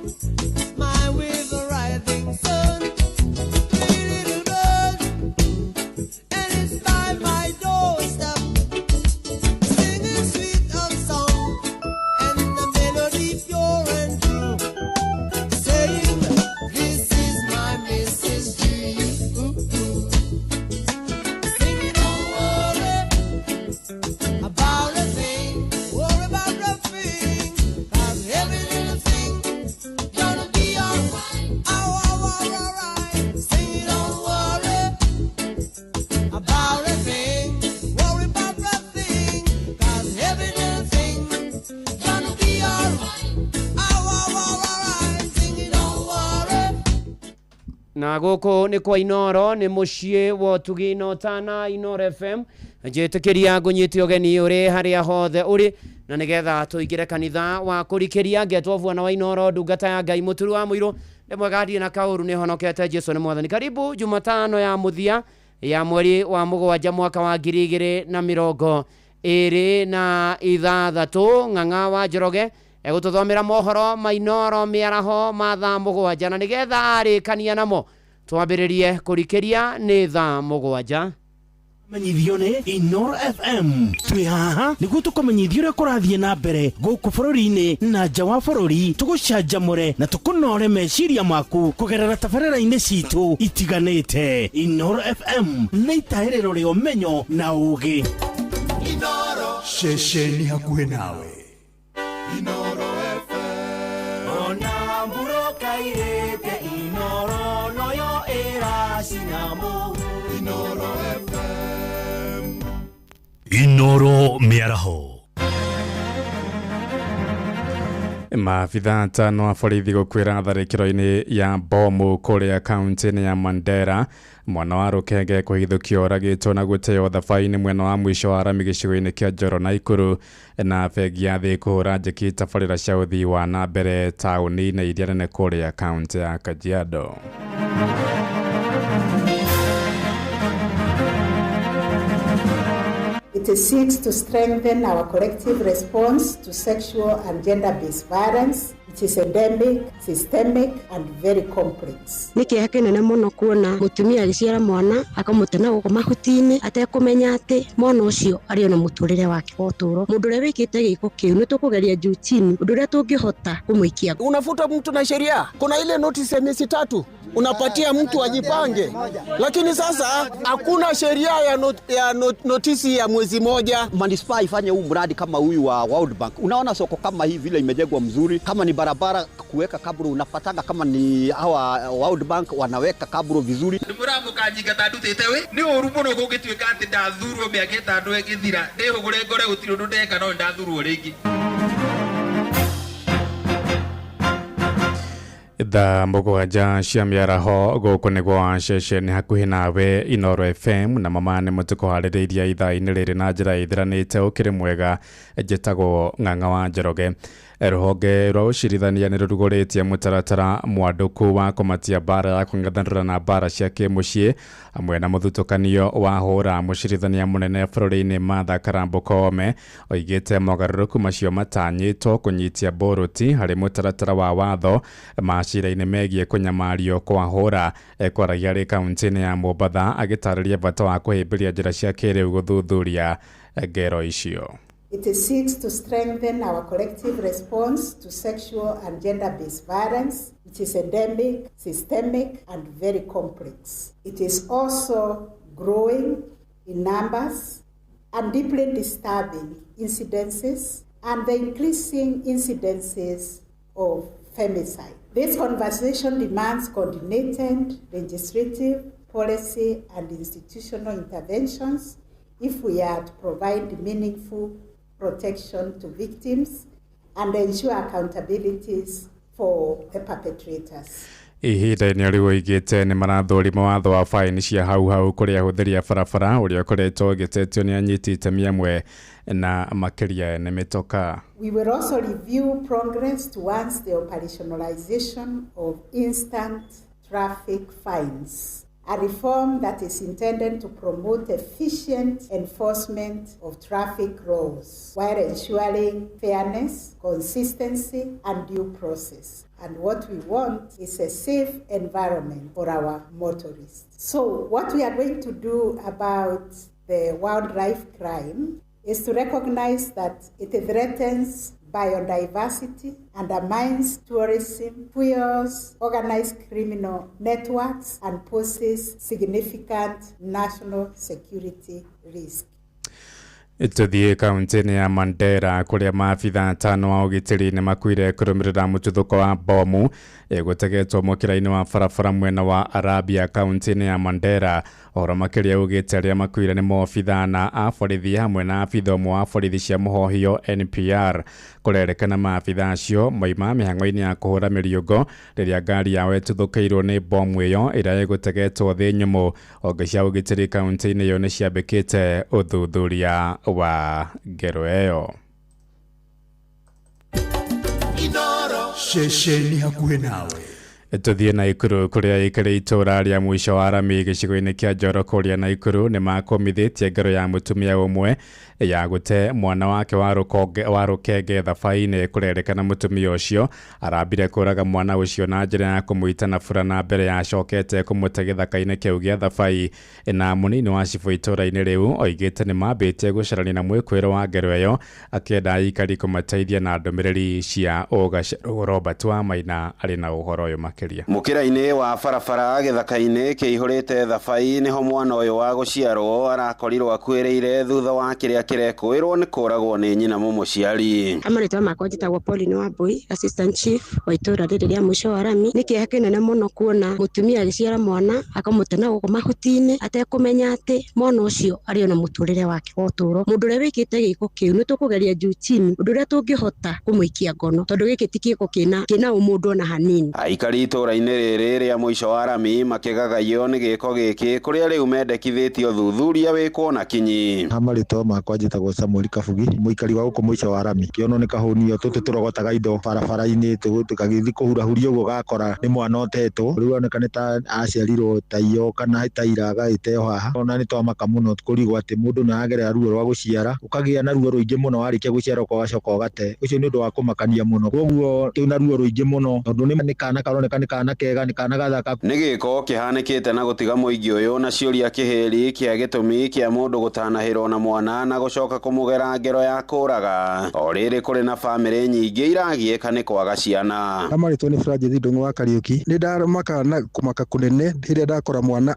Smile with the rising sun. Three little birds, and it's by my doorstep, singing sweet of song and the melody pure and true, saying, "This is my message to you." Singing, don't worry about a thing, worry about a thing, 'cause every little thing gonna be alright. Oh, oh, oh, alright. Singing, don't worry about a thing, worry about a thing, 'cause every little thing gonna be alright. Oh, oh, oh, alright. Singing, don't worry. Na gũkũ nĩ kwa Inoro, nĩ mũciĩ wa ũtugi na ũtana, Inoro FM. Njĩtĩkĩria ngũnyite ũgeni ũrĩ harĩa hothe ũrĩ, na nĩgetha tũingĩre kanitha wa kũrikĩria. Ngetwo bwana wa Inoro, ndungata ya Ngai, mũturu wa mũirũ, nĩ mwega ndirĩ na kaũru, nĩ honokete, Jesu nĩ mwathani. Karibu Jumatano ya mũthia ya mweri wa 7 mwaka wa 2026. Ng'ang'a wa Njoroge egũtũthomera mohoro ma Inoro mĩaraho ma thaa 7, na nĩgetha arĩkania namo twambĩrĩrie kũrikĩria nĩ thaa 7. Menyithio nĩ Inoro FM. Twĩ haha nĩguo tũkũmenyithia ũrĩa kũrathiĩ na mbere gũkũ bũrũri-inĩ na nja wa bũrũri, tũgũcanjamũre na tũkũnore meciria maku kũgerera tabarĩra-inĩ citũ itiganĩte. Inoro FM nĩ itahĩrĩro rĩa ũmenyo na ũũgĩ. Ceceni hakuhĩ nawe. Ona mburokairĩte Inoro noyo ĩracina mũhu. Inoro mĩaraho. Maabitha 5 a borithi gũkuĩra tharĩkĩro-inĩ ya bomu kũrĩa kaunti-inĩ ya Mandera. Mwana wa rũkenge kũhithũkio oragĩtwo na gũteo thabai-inĩ mwena wa mũico wa rami gĩcigo-inĩ kĩa Njoro Naikuru. Na bengi ya thĩ kũhũra njeki tabarĩra cia ũthii wa na mbere taũni-inĩ iria nene kũrĩa kaunti ya Kajiado. It seeks to strengthen our collective response to sexual and gender-based violence. It is endemic, systemic, and very complex. Nĩ kĩeha kĩnene mũno kuona mũtumia agĩciara mwana akamũte na gũkũ mahuti-inĩ atekũmenya atĩ mwana ũcio arĩ ona mũtũrĩre wake wa ũtũũro. Mũndũ ũrĩa wĩkĩte gĩko kĩu nĩ tũkũgeria juu chini ũndũ ũrĩa tũngĩhota kũmũikia. Unafuta mtu na sheria, kuna ile notice ya miezi 3 unapatia mtu ajipange, lakini sasa hakuna sheria ya notisi ya mwezi 1. Manispaa ifanye huu mradi kama huyu wa World Bank. Unaona soko kama hii vile imejengwa mzuri, kama ni barabara kuweka kaburo unapatanga, kama ni hawa World Bank wanaweka kaburo vizuri. Mũramũkanjinga ndutĩte wĩ nĩ ũru mũno gũgĩtuĩka atĩ ndathurwo mĩaka 5 ĩgĩthira ndĩhũgũre ngore gũtirĩ ũndũ ndeka no ndathurwo rĩngĩ. Thaa 7 cia mĩaraho gũkũ nĩ gwa ceceni hakuhĩ nawe Inoro FM, na mama nĩ mũtũkũharĩrĩirie ithaa-inĩ rĩrĩ na njĩra ĩthiranĩte ũkĩrĩ mwega. Njĩtagwo Ng'ang'a wa Njoroge. Rũhonge rwa ũcirithania nĩ rũrugũrĩtie mũtaratara mwandũku wa kũmatia mbara ya kũng'ethanĩra na mbara cia kĩmũciĩ hamwe na mũthutũkanio wa hũra. Mũcirithania mũnene bũrũri-inĩ Martha Karambo Koome oigĩte mogarũrũku macio matanyĩtwo kũnyitia mbũrũti harĩ mũtaratara wa watho macira-inĩ megiĩ kũnyamario kwa hũra. Kwaragia arĩ kaunti-inĩ ya Mombatha agĩtarĩria bata wa kũhĩmbĩria njĩra cia kĩrĩu gũthuthuria ngero icio. It seeks to strengthen our collective response to sexual and gender-based violence. It is endemic, systemic, and very complex. It is also growing in numbers and deeply disturbing incidences and the increasing incidences of femicide. This conversation demands coordinated legislative, policy, and institutional interventions if we are to provide meaningful protection to victims and ensure accountabilities for the perpetrators. Ihinda-inĩ rĩu oigĩte nĩ marathũrima watho wa faini cia hau hau kũrĩ ahũthĩri a barabara ũrĩa ũkoretwo ũgĩtetio nĩ anyiti itemi amwe na makĩria ene mĩtoka. We will also review progress towards the operationalization of instant traffic fines, a reform that is intended to promote efficient enforcement of traffic laws while ensuring fairness, consistency, and due process. And what we want is a safe environment for our motorists. So what we are going to do about the wildlife crime is to recognize that it threatens biodiversity, undermines tourism, fuels organized criminal networks, and poses significant national security risk. Tuthiĩ kaunti-inĩ ya Mandera kũrĩa maabitha atano a ũgitĩri nĩ makuire kũrũmĩrĩra mũtuthũko wa bomu ĩgũtegetwo mũkĩra-inĩ wa barabara mwena wa Arabia kaunti-inĩ ya Mandera. Ũhoro makĩria ugĩte arĩa makuire nĩ maobitha ana a borithi hamwe na abitha ũmwe wa borithi cia mũhohio NPR. Kũrerĩkana maabitha acio moima mĩhang'o-inĩ ya kũhũra mĩriũngo rĩrĩa ngari yao ĩtuthũkĩirwo nĩ bomu ĩyo ĩrĩa ĩgũtegetwo thĩ nyũmũ. Honge cia ũgitĩri kaunti-inĩ ĩyo nĩ ciambĩkĩte ũthuthuria wa ngero ĩyo. Ceceni hakuhĩ nawe. Tuthiĩ Naikuru kũrĩa aikari itũũra rĩa mũico wa Rami gĩcigo-inĩ kĩa Njoro kũrĩa Naikuru nĩ makũmithĩtie ngero ya mũtumia ũmwe ya gũte mwana wake wa rũkenge thabai-inĩ. Kũrerĩkana mũtumia ũcio arambire kũraga mwana ũcio na njĩra ya kũmũita na burana mbere ya acokete kũmũte gĩthaka-inĩ kĩu gĩa thabai. Na mũnini wa cibũ itũũra-inĩ rĩu oigĩte nĩ mambĩtie gũcarania na mwĩkũĩro wa ngero ĩyo akĩenda aikari kũmateithia na ndũmĩrĩri cia ũgacerũ. Robert Wamaina arĩ na ũhoro ũyũ makĩria. Mũkĩra-inĩ wa barabara gĩthaka-inĩ kĩihũrĩte thabai nĩho mwana ũyũ wa gũciarwo arakorirwo akuĩrĩire thutha wa kĩrĩa kĩrekũĩrwo nĩ kũragwo nĩ nyina mũmũciari. Marĩtwa makwa njĩtagwo Pauline Wambui, assistant chief wa itũũra rĩrĩ rĩa mũico wa Rami. Nĩ kĩeha kĩnene mũno kuona mũtumia agĩciara mwana akamũte na gũkũ mahuti-inĩ atekũmenya atĩ mwana ũcio arĩ ona mũtũrĩre wake wa ũtũũro. Mũndũ ũrĩa wĩkĩte gĩko kĩu nĩ tũkũgeria juu chini ũndũ ũrĩa tũngĩhota kũmũikia ngono, tondũ gĩkĩ ti gĩko kĩna ũmũndũ ona hanini. Aikari itũũra-inĩ rĩrĩ rĩa mũico wa Rami makĩgagayio nĩ gĩko gĩkĩ kũrĩa rĩu mendekithĩtie ũthuthuria wĩkwo na kinyi. Marĩtwa makwa njĩtagwo Samuel Kabugi, mũikari wa gũkũ mũico wa Rami. Kĩono nĩ kahũnio tũtũ tũrogotaga indo barabara-inĩ tũgagĩthiĩ kũhurahuria ũguo gakora nĩ mwana ũtetwo. Rĩu oneka nĩ ta aciarirwo ta iyo kana ta ira agagĩteo haha. Ona nĩ twamaka mũno kũrigwo atĩ mũndũ nĩ aragerera ruo rwa gũciara, ũkagĩa na ruo rũingĩ mũno warĩkia gũciara ũgacoka ũgate. Ũcio nĩ ũndũ wa kũmakania mũno. Koguo twĩna ruo rũingĩ mũno tondũ nĩ kana karoneka nĩ kana kega, nĩ kana gathaka. Nĩ gĩko kĩhanĩkĩte na gũtiga mũingĩ ũyũ na ciũria kĩhĩri kĩa gĩtũmi kĩa mũndũ gũtanahĩrwo na mwana na gũcoka kũmũgera ngero ya kũraga. O rĩrĩ kũrĩ na bamĩrĩ nyingĩ iragiĩka nĩ kwaga ciana. Marĩtwa nĩ Francis Ndung'u wa Kariũki. Nĩ ndamaka na kũmaka kũnene rĩrĩa ndakora mwana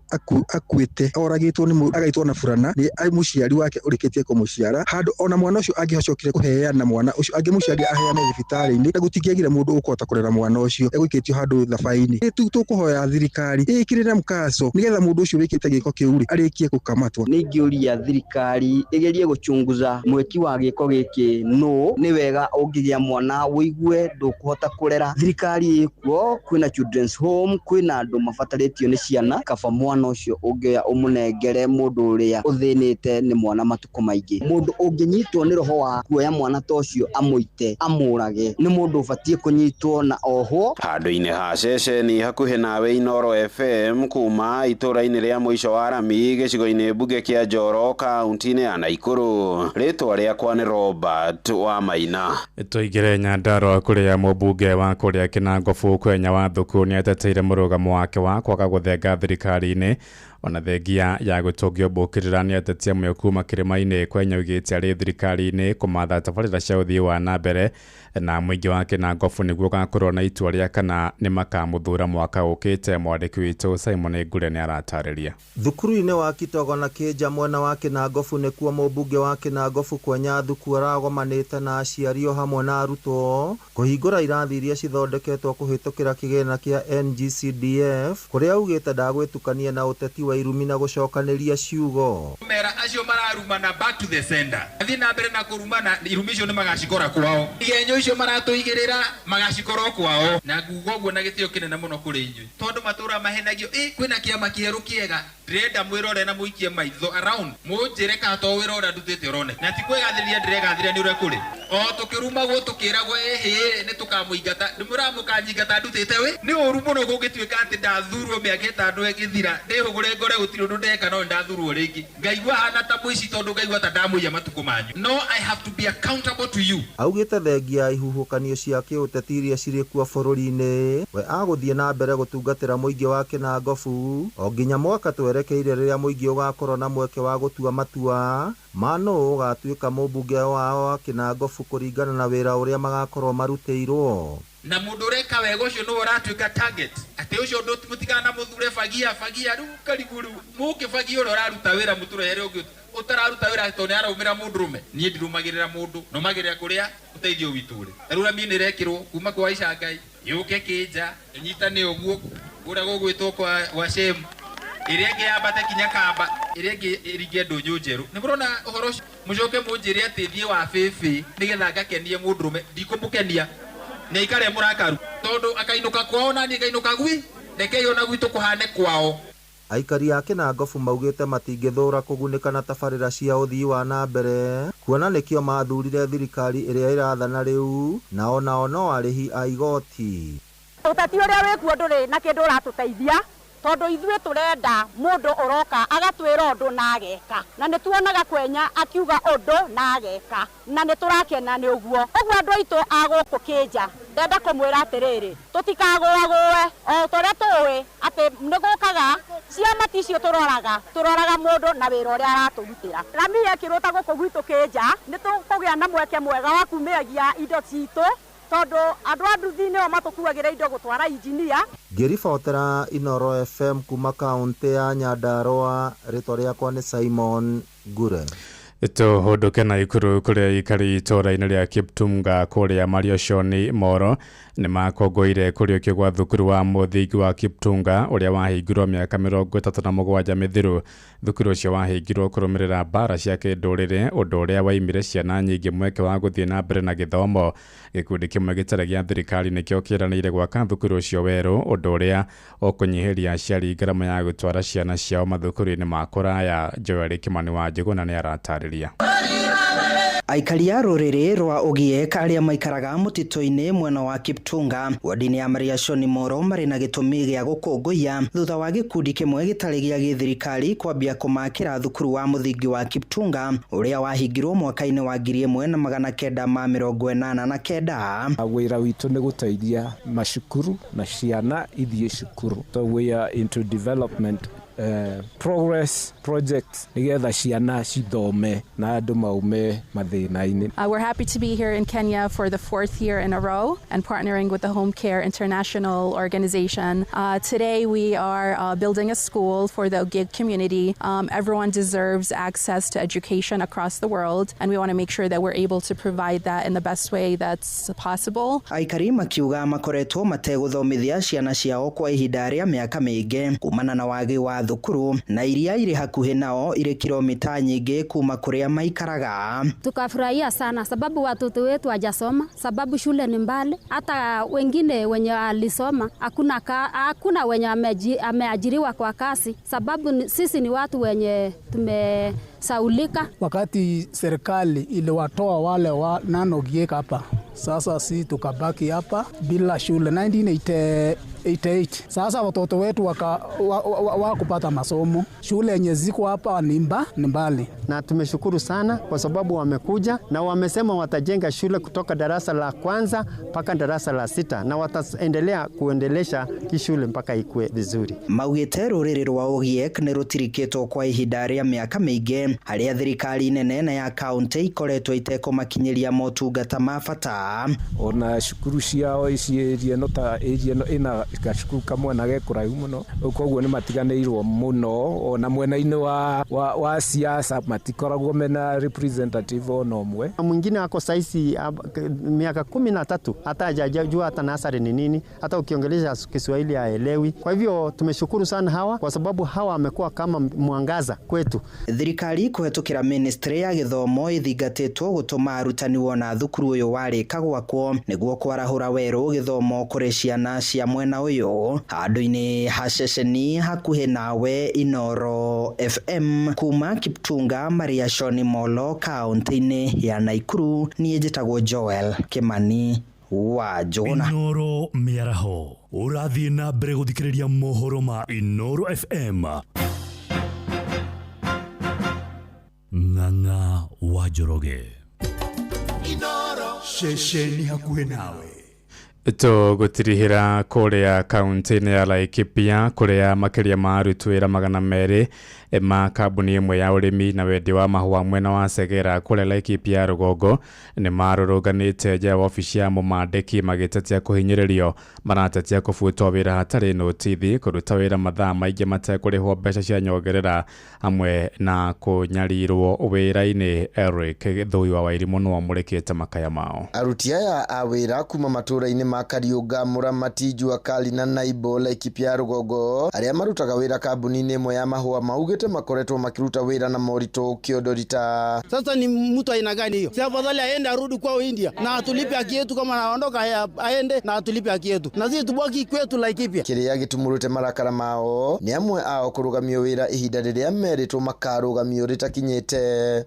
akuĩte oragĩtwo nĩ agaitwo na burana nĩ mũciari wake ũrĩkĩtie kũmũciara handũ ona mwana ũcio angĩhocokire kũheana mwana ũcio angĩmũciari aheane thibitarĩ-inĩ na gũtingĩagire mũndũ ũkũhota kũrera mwana ũcio egũikĩtio handũ thabai-inĩ. Nĩ tũkũhoya thirikari ĩkĩrĩre mkaco nĩgetha mũndũ ũcio wĩkĩte gĩko kĩu rĩ arĩkie gũkamatwo. Nĩ ingĩũria thirikari ĩgerie gũchunguza mwĩki wa gĩko gĩkĩ nũ. Nĩ wega ũngĩgĩa mwana ũigue ndũkũhota kũrera, thirikari ĩkuo, kwĩna children's home, kwĩna andũ mabatarĩtio nĩ ciana. Kaba mwana ũcio ũngĩoya ũmũnengere mũndũ ũrĩa ũthĩnĩte nĩ mwana matukũ maingĩ. Mũndũ ũngĩnyitwo nĩ roho wa kuoya mwana ta ũcio amũite amũrage nĩ mũndũ ũbatiĩ kũnyitwo na ohwo. Handũ-inĩ ha ceceni hakuhĩ nawe Inooro FM kuma itũũra-inĩ rĩa mũico wa Rami gĩcigo-inĩ mbunge kĩa Njoro kaunti-inĩ ya Naikuru. Rĩtwa rĩakwa nĩ Robert Wamaina. Tũingĩre Nyandarua kũrĩa mũmbunge wa kũrĩa Kĩnangobu Kwenya Wathuku nĩ ateteire mũrũgamo wake wa kwaga gũthenga thirikari-inĩ ona thengia ya gũtũngio mbũkĩrĩra nĩ atetia amwe kuma kĩrĩma-inĩ. Kwenya oigĩte arĩ thirikari-inĩ kũmatha tabarĩra cia ũthii wa na mbere na mũingĩ wa Kĩnangobu nĩguo ũgakorwo na itua rĩa kana nĩ makamũthura mwaka ũkĩte. Mwandĩki witũ Simon Ngure nĩ aratarĩria. Thukuru-inĩ wa Kitogo na Kĩnja mwena wa Kĩnangobu nĩkuo mũmbunge wa Kĩnangobu Kwenya Thuku aragomanĩte na aciari o hamwe na arutwo kũhingũra irathi iria cithondeketwo kũhĩtũkĩra kĩgĩna kĩa NGCDF kũrĩa augĩte ndagwĩtukania na ũteti wa irumi na gũcokanĩria ciugo. Mera acio mararumana back to the sender. Thiĩ na mbere na kũrumana irumi icio nĩ magacikora kwao. Igenyo icio maratũigĩrĩra magacikorwo kwao. Na nguga ũguo na gĩtĩo kĩnene mũno kũrĩ inyuĩ. Tondũ matũra mahenagio kwĩna kĩama kĩerũ kĩega. Ndĩrenda mwĩrore na mũikie maitho around. Mũnjĩre kana to wĩra ũrĩa ndutĩte ũroneka. Na ti kwĩgathĩrĩria ndĩregathĩrĩria nĩ ũrĩa kũrĩ. O tũkĩrumagwo tũkĩragwo ĩhĩ nĩ tũkamũingata ndĩmwĩraga mũkanyingata ndutĩte wĩ nĩ ũru mũno kũngĩtuĩka atĩ ndathurwo mĩaka ĩtano ĩgĩthira ndĩhũgũre ngore gũtirĩ ũndũ ndeka no nĩndathurwo rĩngĩ ngaigua hana ta mũici tondũ ngaigua ta ndamũiya matukũ manyu no I have to be accountable to you. Augĩte thengia ya ihuhũkanio cia kĩũteti iria cirĩ kuo bũrũri-inĩ, we agũthiĩ na mbere gũtungatĩra mũingĩ wa Kĩnangobu o nginya mwaka twerekeire rĩrĩa mũingĩ ũgakorwo na mweke wa gũtua matua ma nũũ ũgatuĩka mũmbunge wao wa Kĩnangobu kũringana na wĩra ũrĩa magakorwo marutĩirwo. Na mũndũ ũreka wega ũcio nĩwe ũratuĩka target atĩ ũcio ũndũ mũtikanamũthure fagia fagia rĩu karibu rĩu mũkĩbagia ũrĩa ũraruta wĩra mũtũrehere ũngĩ ũtararuta wĩra tondũ nĩ araumĩra mũndũrũme niĩ ndirũmagĩrĩra mũndũ nũmagĩrĩra kũrĩa ũteithio witũ ũrĩ ta rĩu rami nĩ ĩrekĩrwo kuma kwa Icangai yũke Kĩnja ĩnyitane ũguo kũrĩa gũgwĩtwo kwa Shemu ĩrĩa ĩngĩ yambate kinya Kamba ĩrĩa ĩngĩ ĩringe ndũnyũ njerũ nĩ mũrona ũhoro ũcio mũcoke mũnjĩre atĩ thiĩ wa bĩbĩ nĩgetha ngakenie mũndũrũme ndikũmũkenia nĩ aikare mũrakaru tondũ akainũka kwao na niĩ ngainũka gwi rekei ona gwitũ kũhane kwao. Aikari a Kĩnangobu maugĩte matingĩthũra kũgunĩka na tabarĩra cia ũthii wa na mbere kuona nĩkĩo mathurire thirikari ĩrĩa ĩrathana rĩu na onao no arĩhi a igoti. Ũteti ũrĩa wĩkuo ndũrĩ na kĩndũ ũratũteithia tondũ ithuĩ tũrenda mũndũ ũroka agatwĩra ũndũ na ageka na nĩ tuonaga Kwenya akiuga ũndũ na ageka na nĩ tũrakena nĩ ũguo. Ũguo andũ aitũ a gũkũ Kĩnja ndenda kũmwĩra atĩrĩrĩ tũtikagũagũe o ta ũrĩa tũĩ atĩ nĩ gũkaga ciama ti icio tũroraga tũroraga mũndũ na wĩra ũrĩa aratũrutĩra. Rami yekĩrwo ta gũkũ gwitũ Kĩnja nĩ tũkũgĩa na mweke mwega wa kumĩragia indo citũ tondũ andũ a nduthi nĩo matũkuagĩra indo gũtwara injinia. Ngĩribotera Inooro FM kuma kaũntĩ ya Nyandarũa, rĩtwa rĩakwa nĩ Simon Ngure. Tũhũndũke na Ikuru kũrĩa ikari itũũra-inĩ rĩa Kiptunga kũrĩa Marioshoni Moro nĩ makũngũĩire kũriũkio gwa thukuru wa mũthingi wa Kiptunga ũrĩa wahingirwo mĩaka 37 mĩthiru. Thukuru ũcio wahingirwo kũrũmĩrĩra mbara cia kĩndũrĩrĩ ũndũ ũrĩa waimire ciana nyingĩ mweke wa gũthiĩ na mbere na gĩthomo. Gĩkundi kĩmwe gĩtarĩ gĩa thirikari nĩkĩo kĩranĩire gwaka thukuru ũcio werũ ũndũ ũrĩa ũkũnyihĩria aciari ngarama ya gũtwara ciana ciao mathukuru-inĩ ma kũraya. Joel Kimani wa Njũgũna nĩ aratarĩria. Aikari a rũrĩrĩ rwa Ogiek arĩa maikaraga mũtitũ-inĩ mwena wa Kiptunga wodi-inĩ ya Mariashoni Moro marĩ na gĩtũmi gĩa gũkũngũiya thutha wa gĩkundi kĩmwe gĩtarĩ gĩa gĩthirikari kwambia kũmakĩra thukuru wa mũthingi wa Kiptunga ũrĩa wahingirwo mwaka-inĩ wa 1989. Wĩra witũ nĩ gũteithia macukuru na ciana ithiĩ cukuru. So we are into development progress projects nigetha ciana cithome na andũ maume mathĩna-inĩ. We're happy to be here in Kenya for the 4th year in a row and partnering with the Home Care International Organization. Today we are building a school for the Ogiek community. Everyone deserves access to education across the world, and we want to make sure that we're able to provide that in the best way that's possible. Aikari makiuga makoretwo mategũthomithia ciana ciao kwa ihinda rĩa mĩaka mĩingĩ kumana na wagi wa thukuru na iria irĩ hakuhĩ nao irĩ kilomita nyingĩ kuma kũrĩa maikaraga. Tukafurahia sana sababu watoto wetu hawajasoma, sababu shule ni mbali. Hata wengine wenye walisoma hakuna wenye ameajiriwa kwa kazi, sababu sisi ni watu wenye tumesaulika. Wakati serikali iliwatoa wale wa Nanogiek hapa, sasa si tukabaki hapa bila shule 1988. Sasa watoto wetu wakupata masomo, shule yenye ziko hapa ni mbali. Na tumeshukuru sana kwa sababu wamekuja na wamesema watajenga shule kutoka darasa la kwanza mpaka darasa la 6 na wataendelea kuendelesha hii shule mpaka ikue vizuri. Maugĩte rũrĩrĩ rwa Ogiek nĩ rũtirikĩtwo kwa ihinda rĩa mĩaka mĩingĩ harĩa thirikari nene na ya kaunti ikoretwo itekũmakinyĩria motungata ma bata. Ona cukuru ciao ici area ĩno ta area ĩno ĩna gacukuru kamwe na ge kũraihu mũno, koguo nĩ matiganĩirwo mũno. Ona mwena-inĩ wa siasa matikoragwo mena representative ona ũmwe. Mwingine ako saisi miaka 13 hata hajajua hata nasari ni nini, hata ukiongelesha Kiswahili haelewi. Kwa hivyo tumeshukuru sana hawa kwa sababu hawa wamekuwa kama mwangaza kwetu. Thirikari kũhetũkĩra ministry ya gĩthomo ĩthingatĩtwo gũtũma arutani wona thukuru ũyũ warĩka gwakwo nĩguo kwarahũra werũ gĩthomo kũrĩ ciana cia mwena ũyũ handũ-inĩ ha ceceni hakuhĩ nawe Inoro FM kuma Kiptunga Mariashoni Molo kaunti-inĩ ya Naikuru. Niĩ njĩtagwo Joel Kimani wa Njũgũna. Inoro mĩaraho ũrathiĩ na mbere gũthikĩrĩria mohoro ma Inoro FM. Ng'ang'a wa Njoroge. Ceceni hakuhĩ nawe. Tũgũtirihĩra kũrĩa kaunti-inĩ ya Laikipia kũrĩa makĩria ma aruti wĩra 200 ma kambuni ĩmwe ya ũrĩmi na wendia wa mahũa mwena wa Segera kũrĩa Laikipia ya rũgongo nĩ marũrũnganĩte nja ya wabici ya mũmandĩki magĩtetia kũhinyĩrĩrio. Maratetia kũbutwo wĩra hatarĩ notithi, kũruta wĩra mathaa maingĩ matekũrĩhwo mbeca cia nyongerera hamwe na kũnyarirwo wĩra-inĩ. Eric Gĩthũi wa Wairimũ nĩwe ũmũrĩkĩte makaya mao. Aruti aya a wĩra kuma matũũra-inĩ ma Kariũnga, Mũramati, Jua Kali na Naibo Laikipia ya rũgongo arĩa marutaga wĩra kambuni-inĩ ĩmwe ya mahũa maugĩte makoretwo makĩruta wĩra na moritũ kĩondorita. Sasa ni mtu aina gani hiyo? Si afadhali aende arudi kwao India na atulipe haki yetu, kama anaondoka aende na atulipe haki yetu na sisi tubaki kwetu Laikipia. Kĩrĩa gĩtumũrĩte marakara mao nĩ amwe ao kũrũgamio wĩra ihinda rĩrĩa merĩtwo makarũgamio rĩtakinyĩte.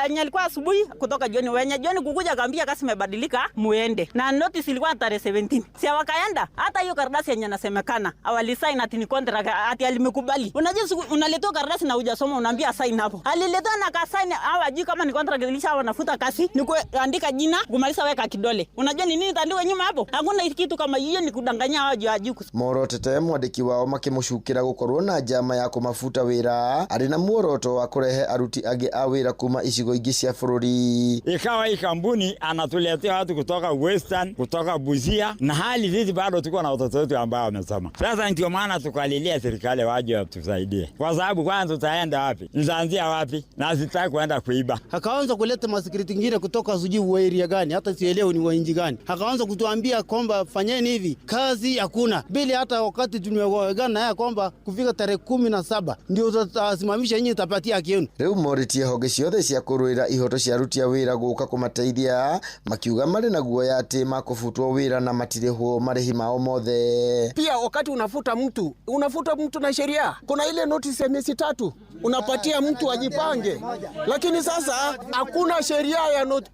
Wenye alikuwa asubuhi kutoka jioni, wenye jioni kukuja kaambia kazi imebadilika muende, na notice ilikuwa tarehe 17. Si wakaenda hata hiyo karatasi yenye nasemekana awalisign ati ni contract ati alimekubali. Unajua unaletewa karatasi na hujasoma unaambia sign hapo. Aliletewa na kasign, hawajui kama ni contract ilisha wanafuta kazi, ni kuandika jina kumaliza weka kidole. Unajua ni nini itaandikwa nyuma hapo? Hakuna kitu kama hiyo, ni kudanganya hawajui. Morotete mwandĩki wao makĩmũcukĩra gũkorwo na njama ya kũmabuta wĩra arĩ na muoroto wa kũrehe aruti angĩ a wĩra kuma icigo ingĩ cia bũrũri. Ikawa hii kampuni anatuletea watu kutoka Western, kutoka Busia, na hali sisi bado tuko na watoto wetu ambao wamesoma. Sasa ndio maana tukalilia serikali waje watusaidie, kwa sababu kwanza tutaenda wapi? Nitaanzia wapi? Na sitaki kuenda kuiba. Akaanza kuleta masikiriti ngine kutoka sijui wa area gani, hata sielewi ni wa nchi gani. Akaanza kutuambia kwamba fanyeni hivi, kazi hakuna. Bila hata wakati tumeagana naye kwamba kufika tarehe 17 ndio tutasimamisha nyinyi, tutapatia haki yenu. Rĩu morĩtie honge ciothe cia kũrũĩra ihoto cia aruti a wĩra gũka kũmateithia, makiuga marĩ na guoya atĩ makũbutwo wĩra na matirĩhwo marĩhi mao mothe. Pia wakati unafuta mtu, unafuta mtu na sheria. Kuna ile notice ya miezi 3 unapatia mtu ajipange. Lakini sasa hakuna sheria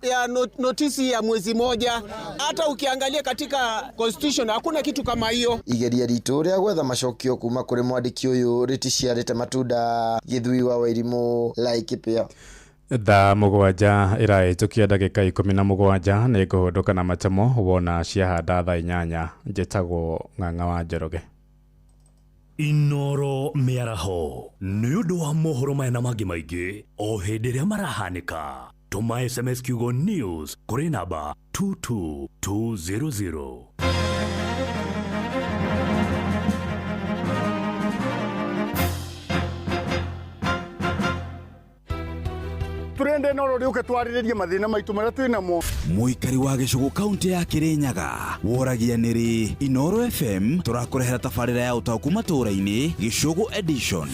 ya notisi ya mwezi moja. Hata ukiangalia katika constitution hakuna kitu kama hiyo. Igeria ritũ rĩa gwetha macokio kuma kũrĩ mwandĩki ũyũ rĩticiarĩte matunda. Gĩthui wa Wairimũ, Laikipia. Thaa 7 ĩrahĩtũkia ndagĩka 17 nĩ ngũhũndũka na matemo wona ciahanda thaa 8. Njĩtagwo Ng'ang'a wa Njoroge. Inoro mĩaraho nĩ ũndũ wa mohoro maya na mangĩ maingĩ o hĩndĩ ĩrĩa marahanĩka. Tũma SMS kiugo news kũrĩ namba 22200. Turende noro riuke twariririe mathina maitu maria twinamo. Muikari wa gĩcũgũ kaunti ya Kirinyaga woragia nĩrĩ Inoro FM tũrakũrehera tabarĩra ya ũtaũku matũũra-inĩ Gĩcũgũ edition.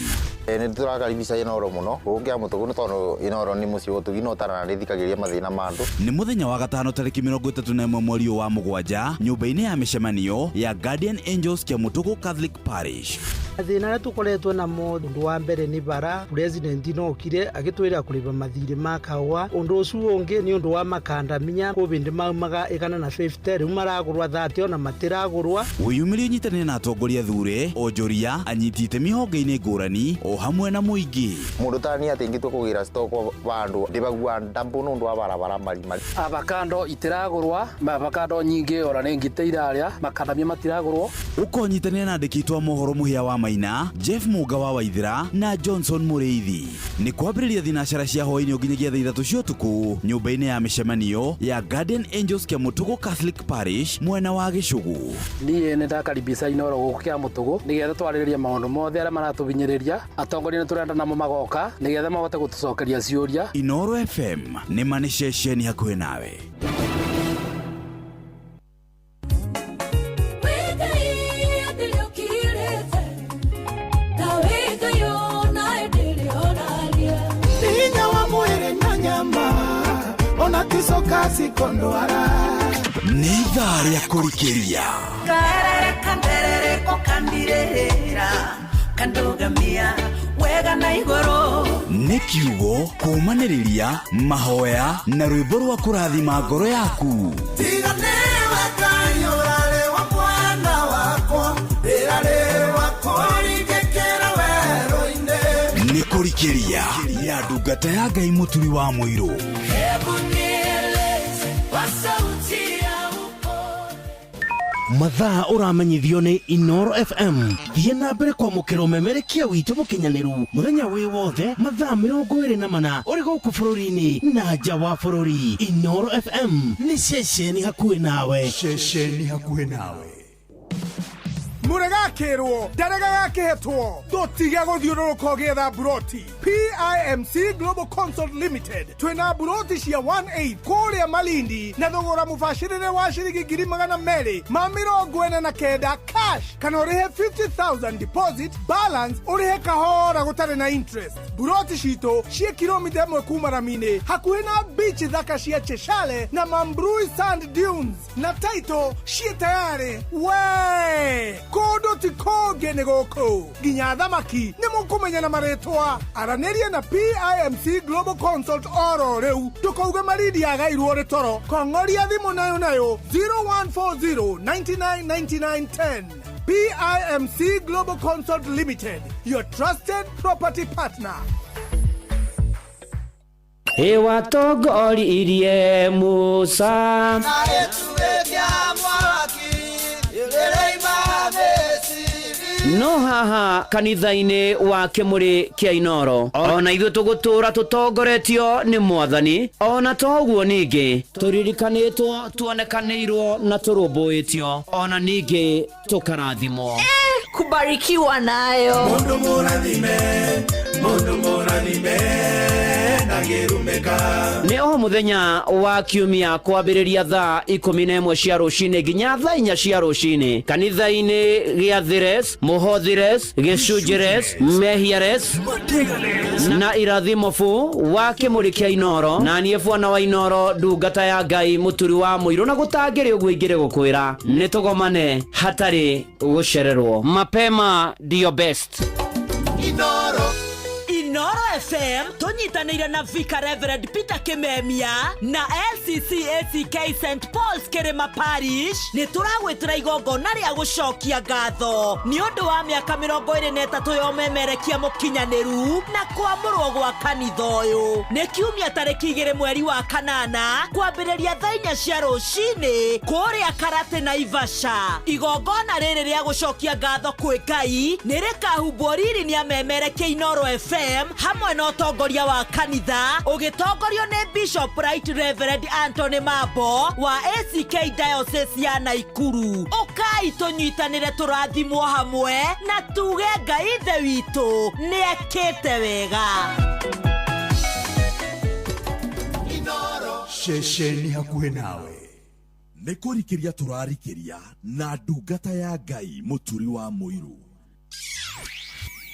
Nĩ tũrakaribisha Inoro mũno gũkũ kĩa Mũtũgũ nĩ tondũ Inoro nĩ mũciĩ ũtugi na ũtaranarĩthikagĩria mathĩna ma andũ. Nĩ mũthenya wa gatano tarĩki 31 mweri wa 7 nyũmba-inĩ ya mĩcemanio ya Guardian Angels kĩa Mũtũgũ Catholic Parish. Mathĩna arĩa tũkoretwo namo ũndũ wa mbere nĩ bara president no okire agĩtwĩra kũrĩba mathirĩ ma kahũa. Ũndũ ũcio ũngĩ nĩ ũndũ wa makandamia kũbĩndĩ maumaga 150 rĩu maragũrwa 30 ona matiragũrwa. Wĩyumĩrie ũnyitanĩre na atongoria thure onjoria anyiti itemi honge-inĩ ngũrani o hamwe na mũingĩ. Mũndũ ta niĩ atĩ ingĩtua kũgĩra stock vandũ ndĩbagua ndambu nĩ ũndũ wa barabara marimari. Avocado itiragũrwa, avocado nyingĩ ora nĩ ngite irarĩa, makandamia matiragũrwo. Ũkonyitanĩra na andĩki aitũ a mohoro Mũhĩa wa Maina, Jeff Muga wa Waithira na Johnson Mũrĩithi. Nĩ kwambĩrĩria thinacara cia hwaĩ-inĩ nginyagia thaa 3 cia ũtukũ nyũmba-inĩ ya mĩcemanio ya Guardian Angels kĩa Mũtũgũ Catholic Parish mwena wa Gĩcũgũ. Niĩ nĩ ndakaribisha Inoro gũkũ kĩa Mũtũgũ nĩgetha twarĩrĩrie maũndũ mothe arĩa maratũhinyĩrĩria. Atongoria nĩ tũrenda namo magoka nĩgetha mahote gũtũcokeria ciũria. Inoro FM nĩ ma nĩ ceceni hakuhĩ nawe. Nĩ ithaa rĩa kũrikĩria. Akandũgamia wega na igũrũ. Nĩ kiugo kũũmanĩrĩria mahoya na rwĩmbo rwa kũrathima ngoro yaku. Tiga nĩwe Ngai ũrarĩ wa mwana wakwa, ndĩrarĩ wa kũringĩkĩra werũ-inĩ. Nĩ kũrikĩria na ndungata ya Ngai Mũturi wa Mũirũ. Hebu nieleze kwa sauti ya Mathaa ũramenyithio nĩ Inoro FM. Thiĩ na mbere kwamũkĩra ũmemerekia witũ mũkinyanĩru mũthenya wĩ wothe mathaa 24 ũrĩ gũkũ bũrũri-inĩ na nja wa bũrũri. Inoro FM nĩ ceceni hakuhĩ nawe. Ceceni hakuhĩ nawe. Mũregakĩrwo ndarega gakĩhetwo ndũtige gũthiũrũrũka ũgĩetha mburoti. PIMC Global Consult Limited twĩna mburoti cia 18 kũrĩa Malindi na thogora mũbacĩrĩre wa ciringi 249,000 cash, kana ũrĩhe 50,000 deposit, balance ũrĩhe kahora gũtarĩ na interest. Mburoti citũ ciĩ kilomita 1 kuma rami-inĩ hakuhĩ na beach thaka cia Cheshale na Mambrui Sand Dunes, na title ciĩ tayarĩ. We kũndũ ti kũngĩ nĩ gũkũ nginya thamaki nĩ mũkũmenya na marĩtwa. Aranĩria na PIMC Global Consult oro rĩu ndũkauge Malindi yagairwo nĩ toro. Kong'oria thimũ nayo nayo 0140 99 99 10. PIMC Global Consult Limited, your trusted property partner. Ĩwatongoririe Musa na gĩtugĩ kĩa mwaki ĩrĩima Misiri. No haha kanitha-inĩ wa Kĩmũrĩ kĩa Inoro ona ithuĩ tũgũtũra tũtongoretio nĩ Mwathani, ona to ũguo ningĩ tũririkanĩtwo, tuonekanĩirwo na tũrũmbũĩtio, ona ningĩ tũkarathimwo. Kubarikiwa nayo. Mundu mũrathime, mundu mũrathime ndangĩrumĩka. Nĩ o mũthenya wa kiumia kwambĩrĩria thaa 11 cia rũcinĩ nginya thaa 4 cia rũcinĩ kanitha-inĩ gĩa Thires, Mũhothires, Gĩcunjires, Mehiares na Irathimo bu wa Kĩmũrĩ kĩa Inoro, na niĩ bwana wa Inoro ndungata ya Ngai Mũturi wa Mũirũ, na gũtangĩrĩ ũguo ingĩrĩ gũkwĩra nĩ tũgomane hatarĩ gũcererwo. Mapema ndio best. Inoro. Inoro FM tũnyitanĩire na Vicar Reverend Peter Kimemia na LCC ACK St Paul's Kĩrĩma Parish nĩ tũragwĩtĩra igongona rĩa gũcokia ngatho nĩ ũndũ wa mĩaka 23 ya ũmemerekia mũkinyanĩru na kwamũrwo gwa kanitha ũyũ. Nĩ kiumia tarĩki 2 mweri wa 8 kwambĩrĩria thaa 4 cia rũcinĩ kũrĩa Karate Naivasha. Igongona rĩrĩ rĩa gũcokia ngatho kwĩ Ngai nĩ rĩkahumbwo riri nĩ amemerekia Inoro FM hamwe na ũtongoria wa kanitha ũgĩtongorio nĩ Bishop Right Reverend Anthony Mambo wa ACK Diocese ya Naikuru. Ũkai tũnyitanĩre tũrathimwo hamwe na tuge Ngai Ithe witũ nĩ ekĩte wega. Ceceni hakuhĩ nawe. Nĩ kũrikĩria tũrarikĩria na ndungata ya Ngai Mũturi wa Mũirũ.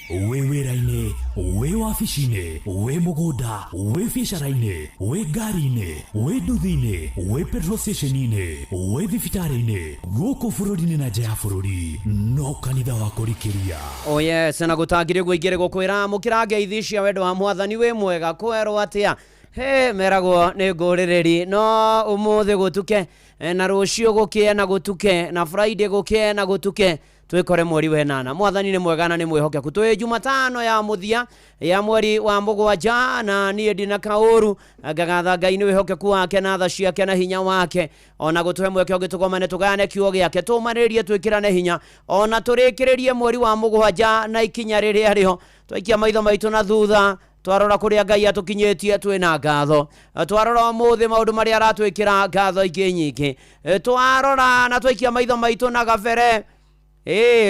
Wĩ wĩra-inĩ, wĩ wabici-inĩ, wĩ mũgũnda, wĩ biacara-inĩ, wĩ ngari-inĩ, wĩ nduthi-inĩ, wĩ petrol station-inĩ, wĩ thibitarĩ-inĩ, gũkũ bũrũri-inĩ na nja ya bũrũri, no kanitha wa kũrikĩria. Oh yes, na gũtangĩrĩ ũguo ingĩrĩ gũkwĩra mũkĩra ngeithi cia wendo wa Mwathani wĩ mwega kwerwo atĩa. He meragwo nĩ ngũrĩrĩri no ũmũthĩ gũtuke na rũciũ gũkĩe na gũtuke na Friday gũkĩe na gũtuke twikore mweri wa 8. Mwathani nĩ mwega na nĩ mwĩhokeku. Twĩ Jumatano ya mũthia ya mweri wa 7 na niĩ ndina kaũru ngagatha Ngai nĩ wĩhokeku wake na tha ciake na hinya wake, ona gũtũhe mweke ũngĩ tũgomane tũgayane kiugo gĩake, tũmanĩrĩrie twĩkĩrane hinya, ona tũrĩkĩrĩrie mweri wa 7 na ikinya rĩrĩa rĩho twaikia maitho maitũ na thutha twarora kũrĩa Ngai atũkinyĩtie twĩna ngatho, twarora ũmũthĩ maũndũ marĩa aratwĩkĩra ngatho ingĩ nyingĩ, twarora na twaikia maitho maitũ na gabere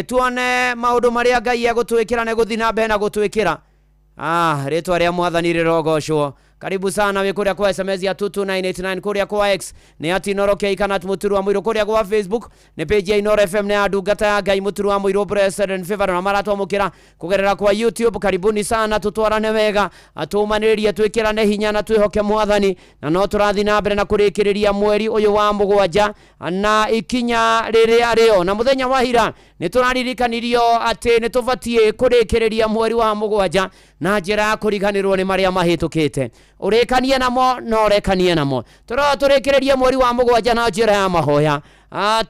tuone maũndũ marĩa Ngai egũtwĩkĩra na gũthiĩ na mbere na gũtwĩkĩra. Rĩtwa rĩa Mwathani rĩrogocwo. Karibu sana wĩ kũrĩa kwa SMS ya 22989, kũrĩa kwa X nĩ at Inoro K kana at Mũturu wa Mũirũ, kũrĩa kwa Facebook nĩ page ya Inoro FM nĩ ya ndungata ya Ngai Mũturu wa Mũirũ Blessed and Favored, na maratwamũkĩra kũgerera kwa YouTube. Karibuni sana, tũtwarane wega, tũmanĩrĩrie, twĩkĩrane hinya na twĩhoke Mwathani, na no tũrathiĩ na mbere na kũrĩkĩrĩria mweri ũyũ wa mũgwanja na ikinya rĩrĩa rĩo. Na mũthenya wa ira nĩ tũraririkanirio atĩ nĩ tũbatiĩ kũrĩkĩrĩria mweri wa mũgwanja na njĩra ya kũriganĩrwo nĩ marĩa mahĩtũkĩte. Ũrĩkanie namo na ũrekanie namo. Tũrora tũrĩkĩrĩrie mweri wa mũgwanja na njĩra ya mahoya.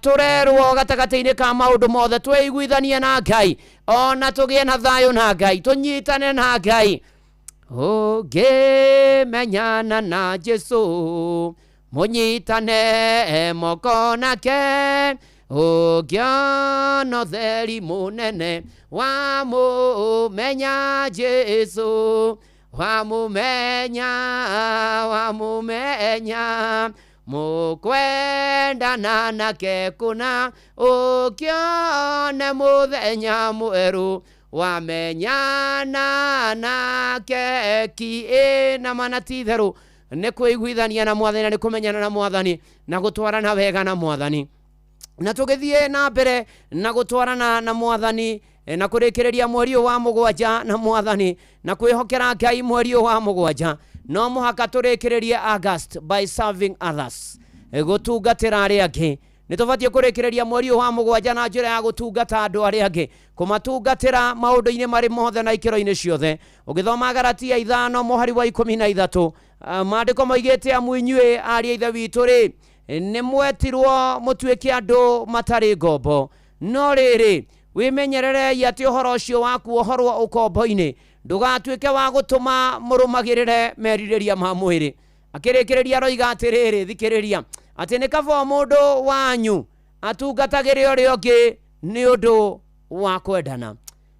Tũrerwo gatagatĩ-inĩ ka maũndũ mothe twĩiguithanie na Ngai, ona tũgĩe na thayũ na Ngai, tũnyitane na Ngai. Ũngĩmenyana na Jesũ, mũnyitane moko nake, ũngĩona ũtheri mũnene wamũmenya Jesũ, wamũmenya, wamũmenya, mũkwendana nake kũna, ũkĩone mũthenya mwerũ wamenyana nake ki. Ĩ na mana ti itherũ nĩ kwĩiguithania na Mwathani na nĩ kũmenyana na Mwathani na gũtwarana wega na Mwathani. Na tũgĩthiĩ na mbere na gũtwarana na Mwathani na kũrĩkĩrĩria mweri ũyũ wa mũgwanja na Mwathani na kwĩhokera Ngai mweri ũyũ wa mũgwanja, no mũhaka tũrĩkĩrĩrie August by serving others, gũtungatĩra arĩa angĩ. Nĩ tũbatiĩ kũrĩkĩrĩria mweri ũyũ wa mũgwanja na njĩra ya gũtungata andũ arĩa angĩ, kũmatungatĩra maũndũ-inĩ marĩ mothe na ikĩro-inĩ ciothe. Ũgĩthoma Galatia 5 mũhari wa 13, maandĩko moigĩte, amu inyuĩ ariũ a Ithe witũ rĩ, nĩ mwetirwo mũtuĩke andũ matarĩ ngombo, no rĩrĩ, wĩmenyererei atĩ ũhoro ũcio wa kuohorwo ũkombo-inĩ ndũgatuĩke wa gũtũma mũrũmagĩrĩre merirĩria ma mwĩrĩ. Akĩrĩkĩrĩria aroiga atĩrĩrĩ, thikĩrĩria, atĩ nĩ kaba mũndũ wanyu atungatagĩre ũrĩa ũngĩ nĩ ũndũ wa kwendana.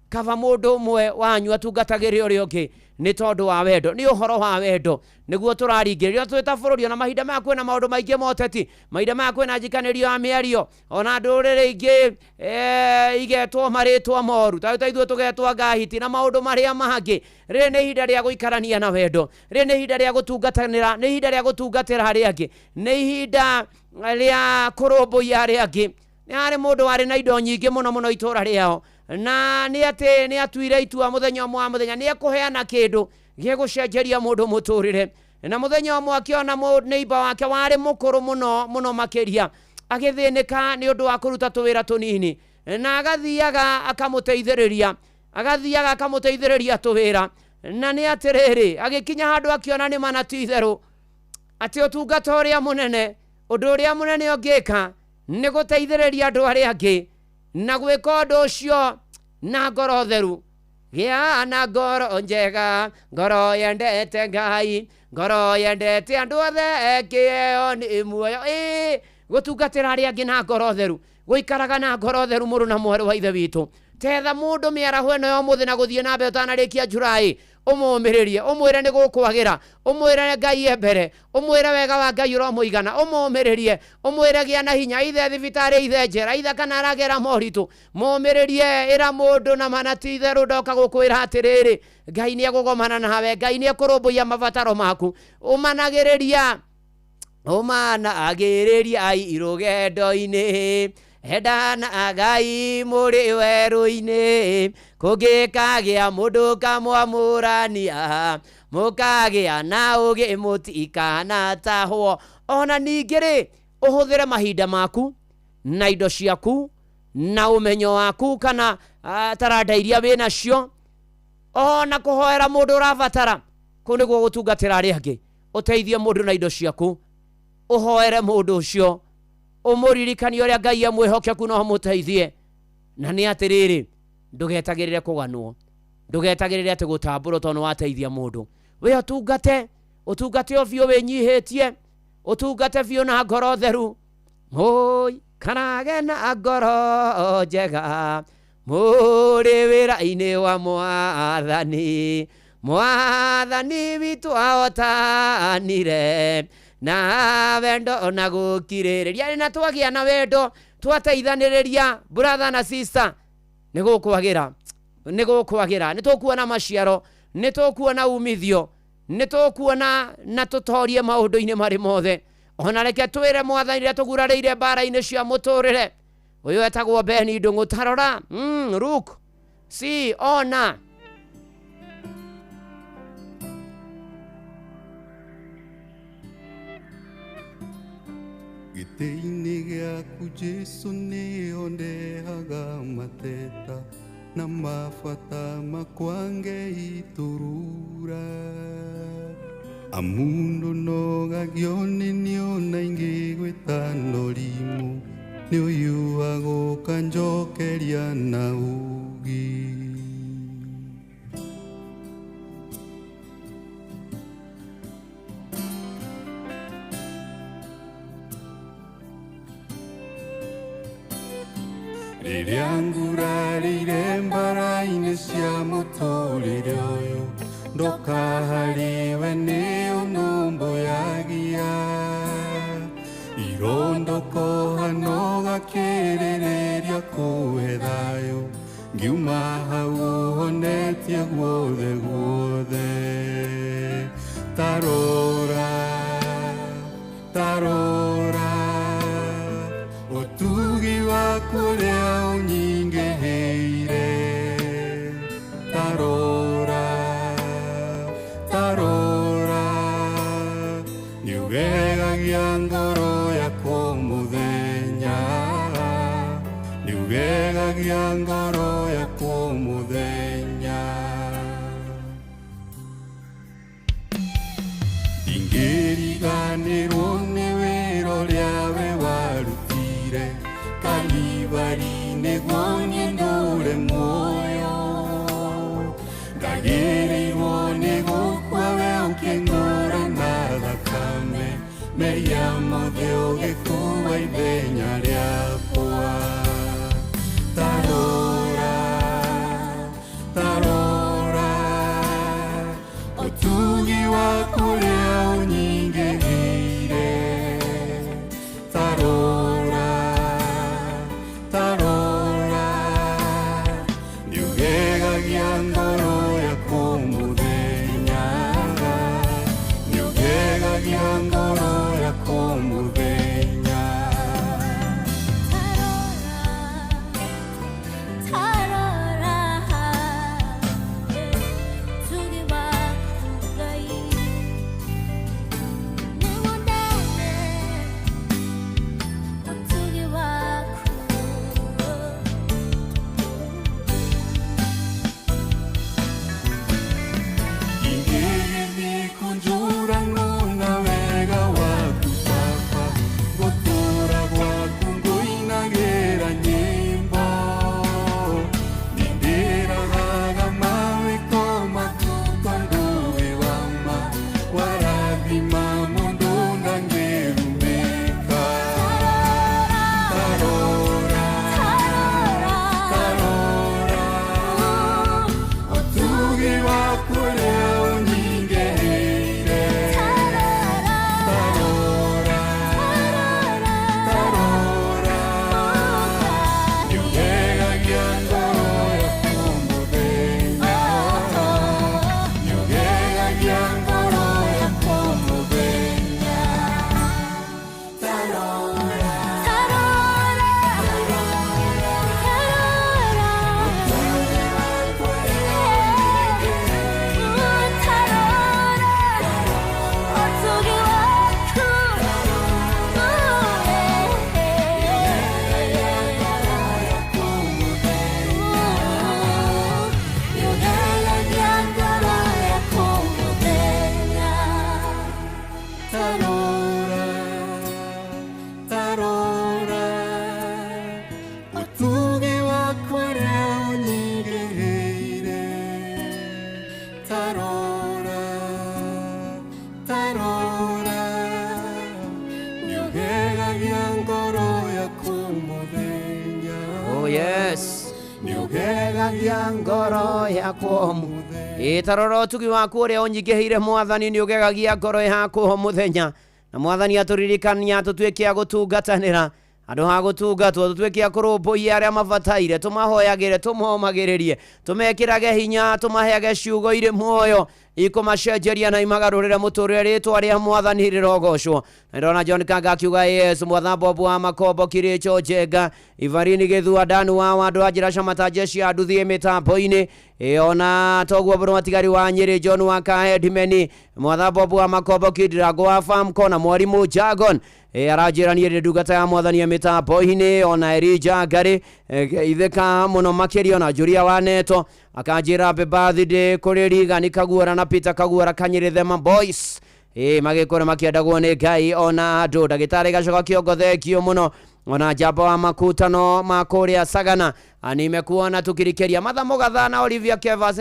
Kaba mũndũ ũmwe wanyu atungatagĩre ũrĩa ũngĩ nĩ tondũ wa wendo, nĩ ũhoro wa wendo nĩguo tũraringĩrĩria twĩ ta bũrũri. Ona mahinda maya kwĩna maũndũ maingĩ ma ũteti, mahinda maya kwĩna njikanĩrio ya mĩario, ona ndũrĩrĩ ingĩ igetwo marĩtwa moru, ta ithuĩ tũgetwo ngahiti na maũndũ marĩa mangĩ. Rĩrĩ nĩ ihinda rĩa gũikarania na wendo, rĩrĩ nĩ ihinda rĩa gũtungatanĩra, nĩ ihinda rĩa gũtungatĩra arĩa angĩ, nĩ ihinda rĩa kũrũmbũiya arĩa angĩ. Nĩ harĩ mũndũ warĩ na indo nyingĩ mũno mũno itũra rĩao, na nĩ atĩ nĩ atuire itua mũthenya ũmwe wa mũthenya nĩ ekũheana kĩndũ gĩgũcenjeria mũndũ mũtũrĩre. Na mũthenya ũmwe akĩona neighbor wake warĩ mũkũrũ mũno mũno makĩria agĩthĩnĩka nĩ ũndũ wa kũruta tũwĩra tũnini, na agathiaga akamũteithĩrĩria, agathiaga akamũteithĩrĩria tũwĩra. Na nĩ atĩrĩrĩ, agĩkinya handũ akĩona nĩ mana ti itherũ atĩ ũtungata ũrĩa mũnene, ũndũ ũrĩa mũnene ũngĩka nĩ gũteithĩrĩria andũ arĩa angĩ na gwĩka ũndũ ũcio na ngoro theru. Gĩa na ngoro njega, ngoro yendete Ngai, ngoro yendete andũ othe, kĩheo nĩ muoyo. Ĩ gũtungatĩra arĩa angĩ na ngoro theru, gũikaraga na ngoro theru, mũrũ na mwarĩ wa Ithe witũ. Tetha mũndũ mĩaraho ĩno ya ũmũthĩ na gũthiĩ na mbere ũtanarĩkia July, ũmũmĩrĩrie, ũmwĩre nĩ gũkwagĩra, ũmwĩre Ngai e mbere, ũmwĩre wega wa Ngai ũromũigana, ũmũmĩrĩrie, ũmwĩre gĩa na hinya, ithe thibitarĩ, ithe njera, ithe kana aragera moritũ, mũmĩrĩrie. Ĩra mũndũ na mana ti itherũ ndoka gũkwĩra atĩrĩrĩ, Ngai nĩ egũgomana nawe, Ngai nĩ ekũrũmbũiya mabataro maku. Ũmanagĩrĩria, ũmanagĩrĩria rũgendo-inĩ, endanagai mũrĩ werũ-inĩ, kũngĩkagĩa mũndũ kamwamũrania, mũkagĩa na ũgĩ mũtikanatahwo. Ona ningĩ rĩ, ũhũthĩre mahinda maku na indo ciaku na ũmenyo waku kana taranda iria wĩ nacio, ona kũhoera mũndũ ũrabatara. Kũu nĩguo gũtungatĩra arĩa angĩ. Ũteithie mũndũ na indo ciaku, ũhoere mũndũ ũcio, ũmũririkanie ũrĩa Ngai e mwĩhokeku no mũteithie. Na nĩ atĩrĩrĩ, ndũgetagĩrĩre kũganwo, ndũgetagĩrĩre atĩ gũtambũrwo tondũ nĩ wateithia mũndũ. We ũtungate, ũtungate o biũ wĩnyihĩtie, ũtungate biũ na ngoro theru. Mũikarage na ngoro njega mũrĩ wĩra-inĩ wa Mwathani. Mwathani witũ ahotanire na wendo na gũkirĩrĩria. Na twagĩa na wendo, twateithanĩrĩria, brother na sister, nĩ gũkwagĩra, nĩ gũkwagĩra, nĩ tũkuona maciaro, nĩ tũkuona umithio. Nĩ tũkuona na tũtorie maũndũ-inĩ marĩ mothe. Ona reke twĩre mwathani rĩrĩa tũgurarĩire mbara-inĩ cia mũtũrĩre. Ũyũ etagwo Beni Ndũng'ũ. Tarora, look, see, ona. Gĩtĩ-inĩ gĩaku Jesũ nĩho ndehaga mateta na mabata makwa ngeiturura. Amu ndũnogagio nĩ niona ingĩ gwĩtana ũrimũ, nĩ ũyũ agũka njokeria na ũũgĩ. Rĩrĩa ngurarĩire mbara-inĩ cia mũtũrĩre ũyũ, ndoka harĩwe nĩ ũnũmbũyagia. Irondoko hano gakĩrĩrĩria kũhe thayũ, ngiuma hau ũhonetie guothe guothe. Tarora, tarora, ũtugi waku ũrĩa ũnyingĩhĩire. Tarora, tarora, nĩũgegagia ngoro yakwa mũthenya, nĩũgegagia ngoro yakwa mũthenya. Ndingĩriganĩrwo nĩ wĩra ũrĩa we warutire Kalivari nĩguo niĩ ndũre muoyo. Ndagĩrĩirwo nĩ gũkua we ũkĩngũra na thakame, mehia mothe ũgĩkua ithenya rĩakwa. Tarora, tarora, ũtugi waku ũrĩa ũnyingĩhĩire. Tarora, tarora, nĩũgegagia ngoro yakwa mũthenya, nĩũgegagia ngoro yakwa mũthenya. Ingĩgĩthiĩ kũnjũra ngona wega waku Baba, gũtũũra gwaku ngũinagĩra nyĩmbo. Nĩndĩrahaga mawĩko maku tondũ wĩ wa ma, warathima mũndũ ndangĩrumĩka. Tarora, tarora, ũtugi waku ũrĩa ũnyingĩhĩire. Tarora, tarora, nĩũgegagia ngoro yakwa mũthenya, nĩũgegagia ngoro yakwa mũthenya. Tarora, ũtugi waku ũrĩa Tarora, tarora, ũtugi waku ũrĩa ũnyingĩhĩire. Tarora, tarora, nĩũgegagia ngoro yakwa mũthenya. Oh yes. Nĩũgegagia ngoro yakwa Ĩ tarora ũtugi waku ũrĩa ũnyingĩhĩire mwathani, nĩ ũgegagia ngoro yakwa mũthenya. Na mwathani atũririkania tũtuĩke a gũtungatanĩra. Andũ ha gũtungatwo tũtuĩke a kũrũmbũiya arĩa mabataire, tũmahoyagĩre, tũmomagĩrĩrie, tũmekĩrage hinya, tũmaheage ciugo irĩ muoyo ikũmacenjeria na imagarũrĩre mũtũrĩre. Rĩtwa rĩa Mwathani rĩrogocwo. Na ndona John Kanga akiuga yes, mwatha Bob wa Makombo, Kiricho Njenga, Ivarini Gĩthua, Danu wa Wandũ wa njĩra Camata, jeshi ya nduthi mĩtambo-inĩ. Ona toguo bũrũ matigari wa Nyĩrĩ, John wa Kahedimeni, mwatha Bob wa Makombo, Kidrago wa Famco na mwarimũ Jagon. Aranjĩra niĩ ndĩ ndungata ya Mwathani ya mĩtambo-inĩ. Ona Elija Ngarĩ itheka mũno makĩria. Ona Julia wa Neto akanjĩra happy birthday kũrĩ Rigani Kaguora na Peter Kaguora, Kanyĩrĩ Thema Boys, magĩkũra makĩendagwo nĩ Ngai ona andũ. Ndagĩtarĩ Gacoka Kĩongo, thengio mũno. Ona njamba wa makutano ma kũrĩa Sagana, nimekuona tukirikeria Matha Mũgatha na Olivia Kevas,